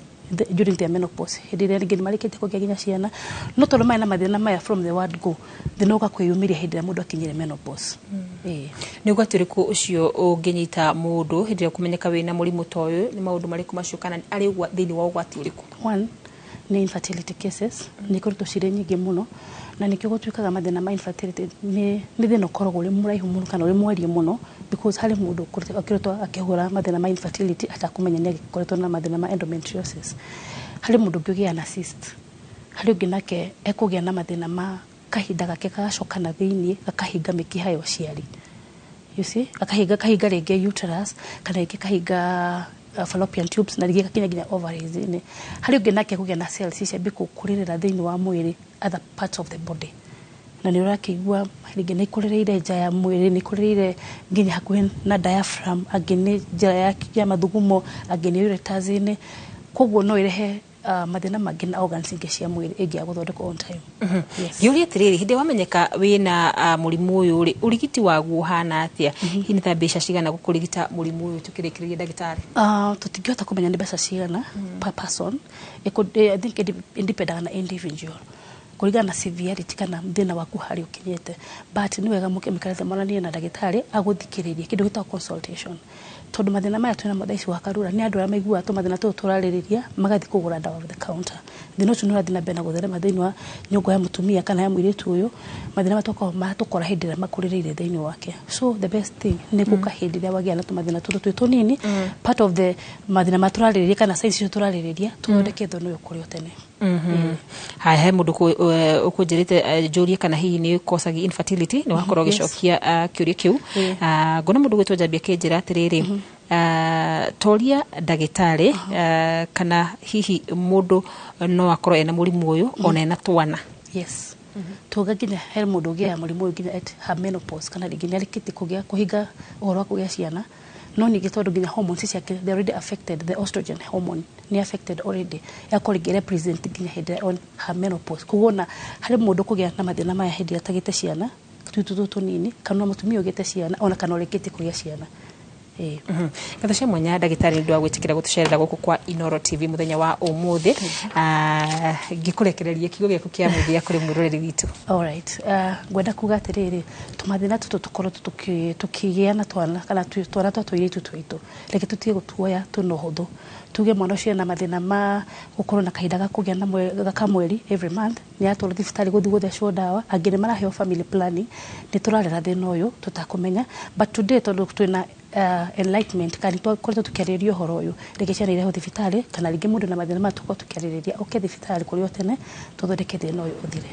during their menopause, hĩndĩ ĩrĩa rĩngĩ nĩ marĩkĩtie kũgĩa nginya ciana, no tondũ maya na mathĩna maya from the word go, thĩna ũka kwĩyumĩria hĩndĩ ĩrĩa mũndũ akinyire menopause. Ĩĩ. Nĩ ũgwati ũrĩkũ ũcio ũngĩnyita mũndũ hĩndĩ ĩrĩa ũkũmenyeka wĩna mũrimũ ta ũyũ? Nĩ maũndũ marĩkũ macio, kana arĩ thĩinĩ wa ũgwati ũrĩkũ? One nĩ infertility cases, nĩ ikoretwo cirĩ nyingĩ mũno, na nĩkĩo gũtuĩkaga mathĩna ma infertility nĩ thĩna ũkoragwo ũrĩ mũraihu mũno kana ũrĩ mwarie mũno, because harĩ mũndũ ũkoretwo akĩhũra mathĩna ma infertility atakũmenya nĩ agĩkoretwo na mathĩna ma endometriosis. Harĩ mũndũ ũngĩ ũgĩaga na cyst, harĩ ũngĩ nake ekũgĩa na mathĩna ma kahinda gake gagacoka na thĩiniĩ, gakahinga mĩkiha ya ũciari, you see, gakahinga kahinga rĩngĩ uterus, kana rĩngĩ kahinga fallopian tubes, na rĩngĩ gakinya nginya ovaries-inĩ. Harĩ ũngĩ nake kũgĩa na cells ciambie gũkũrĩrĩra thĩinĩ wa mwĩrĩ, other parts of the body, na nĩ ũrakĩigua rĩngĩ nĩ ikũrĩrĩire nja ya mwĩrĩ, nĩ ikũrĩrĩire nginya hakuhĩ na diaphragm, angĩ nĩ njĩra ya mathugumo, angĩ nĩ ureters-inĩ. Koguo no ĩrehe mathĩna mangĩ na organs ingĩ cia mwĩrĩ ĩngĩaga gũthondekwo on time. Yes. Ngĩũria atĩrĩrĩ, hĩndĩ ĩrĩa wamenyeka wĩna mũrimũ ũyũ rĩ, ũrigiti waguo ũhana atĩa? Hihi nĩ ta mbeca cigana gũkũrigita mũrimũ ũyũ, tũkĩrĩkĩrĩria, ndagĩtarĩ? Tũtingĩhota kũmenya nĩ mbeca cigana per person. I think ĩndipendaga na individual, kũringana na severity kana thĩna waku harĩa ũkinyĩte, but nĩ wega mũikarĩte mwaranĩrie na ndagĩtarĩ agũthikĩrĩrie, kĩndũ gĩtagwo consultation. Tondu mathina maya twina mo thaa ici wa Karura ni andu aria maiguaga tumathina tũtũ tũrarĩrĩria magathiĩ kũgũra ndawa over the counter. Thĩna ũcio nĩ ũrathiĩ na mbere na gũtherema thĩinĩ wa nyũngũ ya mũtumia kana ya mũirĩtu ũyũ. Mathĩna maya tũkoragwo matũkora hĩndĩ ĩrĩa makũrĩrĩire thĩinĩ wake. So the best thing nĩ gũka hĩndĩ ĩrĩa wagĩa na tũmathĩna tũtũ twĩ tũnini, part of the mathĩna marĩa tũrarĩrĩria kana signs icio tũrarĩrĩria, tũthondeke thĩna ũyũ kũrĩ o tene. Haya, he mũndũ ũkũnjĩrĩte njũrie kana hihi nĩ causaga infertility, nĩ wakorwo ũgĩcokia kĩũria kĩu. Ngona mũndũ gwĩtwo Njambi akĩnjĩra atĩrĩrĩ, toria ndagĩtarĩ kana hihi mũndũ no akorwo ena mũrimũ ũyũ ona ena twana. Yes. Tuga nginya he mũndũ ũgĩaga mũrimũ ũyũ nginya at her menopause, kana rĩngĩ nĩ arĩkĩtie kũgĩa kũhinga ũhoro wa kũgĩa ciana, no ningĩ tondũ nginya hormones ciake they already affected, the estrogen hormone nĩ affected already, ĩgakorwo rĩngĩ represent nginya hĩndĩ ĩrĩa on her menopause. Koguo ona harĩ mũndũ kũgĩa na mathĩna maya hĩndĩ ĩrĩa atagĩte ciana tũtũ tũtũ tũnini, kana mũtumia ũgĩte ciana ona kana ũrĩkĩtie kũgĩa ciana. Ngatho cia mwanya ndagĩtarĩ nĩ ũndũ wa gwĩtĩkĩra gũtũcerera gũkũ kwa Inoro TV mũthenya wa ũmũthĩ. Ngĩkũrekereria kiugo gĩaku kĩa mũthia kũrĩ mwĩroreri witũ. Alright. Ngwenda kuga atĩrĩrĩ, tũmathĩna tũtũ tũkorwo tũkĩgĩa na twana kana twana twa tũirĩtu twitũ, reke tũtige gũtuoya twĩna ũhũthũ. Tuge mwana ũcio ena mathĩna ma gũkorwo na kahinda ga kũgĩa na kamweri every month, nĩ atwarwo thibitarĩ gũthiĩ gũthecwo ndawa, angĩ nĩ maraheo family planning, nĩ tũrarera thĩna ũyũ tũtakũmenya. But today tondũ twĩna enlightenment kana tũkoretwo tũkĩarĩrĩria ũhoro ũyũ, reke ciana irehwo thibitarĩ, kana rĩngĩ mũndũ na mathĩna maya tũkorwo tũkĩarĩrĩria oke thibitarĩ kũrĩ o tene, tũthondeke thĩna ũyũ ũthire.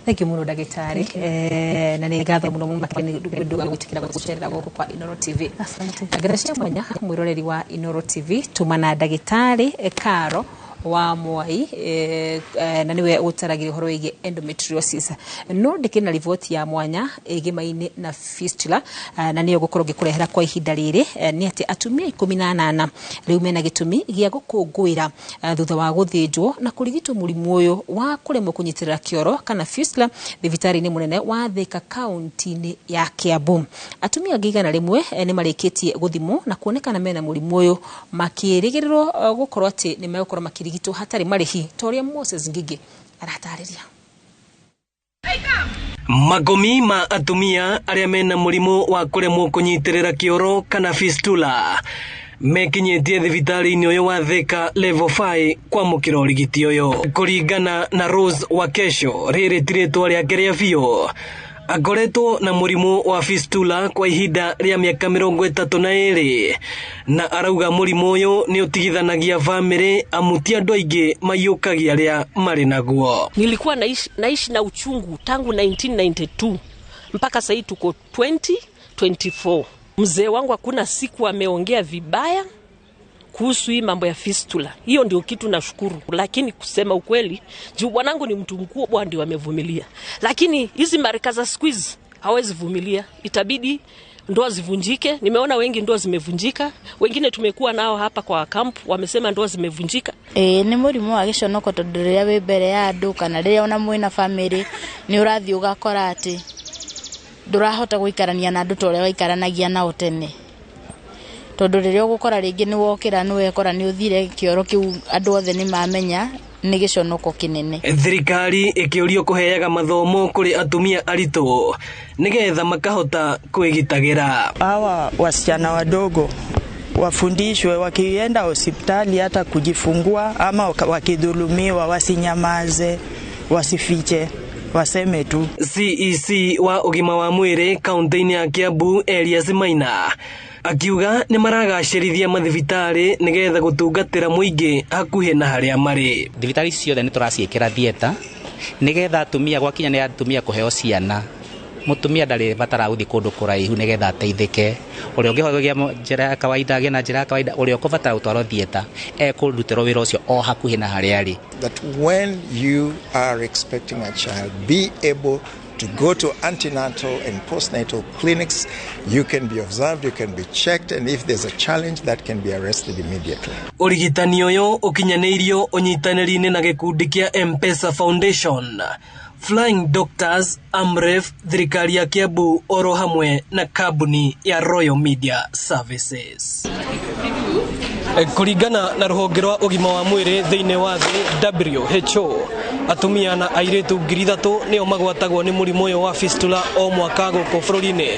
Thank you mũno ndagĩtarĩ, na nĩ ngatho mũno mũno makĩria nĩ ũndũ wa gwĩtĩkĩra gũtũcerera gũkũ kwa Inoro TV. Asante. Ngatho cia mwanya mwĩroreri wa Inoro TV, tũmana ndagĩtarĩ Karo wa Mwai, na niwe ũtaragĩria ũhoro wĩgiĩ endometriosis. No ndĩkĩrĩ na riboti ya mwanya ĩgĩmaine na fistula, na nĩyo ngũkorwo ngĩkũrehera kwa ihinda rĩrĩ, nĩ atĩ atumia 18 rĩu mena gĩtũmi gĩa gũkũngũĩra thutha wa gũthĩnjwo na kũrigitwo mũrimũ ũyũ wa kũremwo kũnyitĩrĩra kĩoro kana fistula thibitarĩ-inĩ mũnene wa Thika kaunti-inĩ ya Kiambu. Atumia angĩ 100 nĩ marĩkĩtie gũthimwo na kuonekana mena mũrimũ ũyũ, makĩrĩgĩrĩrwo gũkorwo atĩ nĩ megũkorwo makĩrigitwo hatarĩ marĩhi, ta ũrĩa Moses Ngigĩ aratarĩria. Magomi ma atumia arĩa mena mũrimũ wa kũremwo kũnyitĩrĩra kĩoro kana fistula mekinyĩtie thibitarĩ-inĩ ũyũ wa Thika Level 5 kwamũkĩra ũrigiti ũyũ. Kũringana na Rose Wakesho, rĩrĩ ti rĩtwa rĩake rĩa biũ, akoretwo na mũrimũ wa fistula kwa ihinda rĩa mĩaka 32, na arauga mũrimũ ũyũ nĩ ũtigithanagia bamĩrĩ amu ti andũ aingĩ maiyũkagia arĩa marĩ naguo. Nilikuwa naishi na uchungu tangu 1992 mpaka sasa tuko 2024. Mzee wangu hakuna siku ameongea vibaya kuhusu hii mambo ya fistula. Hiyo ndio kitu nashukuru. Lakini kusema ukweli, juu bwanangu ni mtu mkubwa ndio amevumilia. Lakini hizi marika za squeeze hawezi vumilia. Itabidi ndoa zivunjike. Nimeona wengi ndoa zimevunjika. Wengine tumekuwa nao hapa kwa camp wamesema ndoa zimevunjika. Ni mũrimũ wa gĩconoko tondũ rĩrĩa wĩ mbere ya andũ kana rĩrĩa ona mwĩna family nĩ ũrathiĩ ũgakora atĩ ndũrahota gũikarania na andũ ta ũrĩa waikaranagia nao tene. Tondũ rĩrĩa ũgũkora rĩngĩ nĩ wokĩra nĩ wekora nĩ ũthire kĩoro kĩu andũ othe nĩ mamenya nĩ gĩconoko kĩnene. Thirikari ĩkĩũrio kũheaga mathomo kũrĩ atumia aritũ nĩgetha makahota kwĩgitagĩra. Hawa wasichana wadogo wafundishwe wakienda hospitali hata kujifungua ama wakidhulumiwa wasinyamaze, wasifiche, waseme tu. CEC wa ũgima wa mwĩrĩ kaunti-inĩ ya Kiambu Elias Maina akiuga nĩ maragacĩrithia mathibitarĩ nĩgetha gũtungatĩra mũingĩ hakuhĩ na harĩa marĩ. Thibitarĩ ciothe nĩ tũraciĩkĩra theatre nĩgetha atumia gwakinya nĩ atumia kũheo ciana, mũtumia ndarĩ batara gũthiĩ kũndũ kũraihu nĩgetha ateithĩke. Ũrĩa ũngĩhota njĩra ya kawaida agĩe na njĩra ya kawaida, ũrĩa ũkũbatara gũtwarwo theatre ekũrutĩrwo wĩra ũcio o hakuhĩ na harĩa arĩ. That when you are expecting a child, be able to go to antenatal and postnatal clinics. You can be observed, you can be checked, and if there's a challenge, that can be arrested immediately. Ũrigitani ũyũ ũkinyanĩirio ũnyitanĩri-inĩ na gĩkundi kĩa M-Pesa Foundation, Flying Doctors, Amref, thirikari ya Kiambu oro hamwe na kambuni ya Royal Media Services. Kũringana na rũhonge rwa ũgima wa mwĩrĩ thĩinĩ wa thĩ WHO, Atumia na airĩtu 3,000 nĩo magwatagwo nĩ mũrimũ ũyũ wa fistula o mwaka gũkũ bũrũri-inĩ,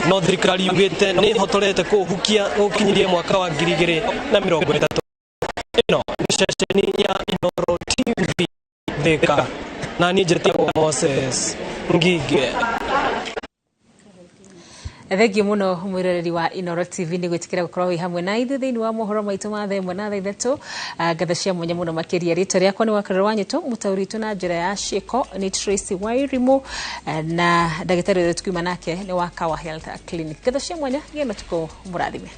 no thirikari yugĩte nĩ ĩhotorete kũũhukia gũkinyĩria mwaka wa 2030. Ĩno nĩ ceceni ya Inooro TV Thika, na niĩ njĩtagwo Moses Ngige. Thengiũ mũno mwĩroreri wa Inooro TV nĩ gwĩtĩkĩra gũkorwo wĩ hamwe na ithuĩ thĩinĩ wa mohoro maitũ ma thaa 1 na thaa 3. Ngatho cia mwanya mũno makĩria. Rĩtwa rĩakwa nĩ Wakarũra wa Nyĩtũ, mũtaũri witũ na njĩra ya ciĩko nĩ Tracy Wairimu, na ndagĩtarĩ ũrĩa tukiuma nake nĩ wa Kawa Health Clinic. Ngatho cia mwanya, gĩa na ũtukũ mũrathime.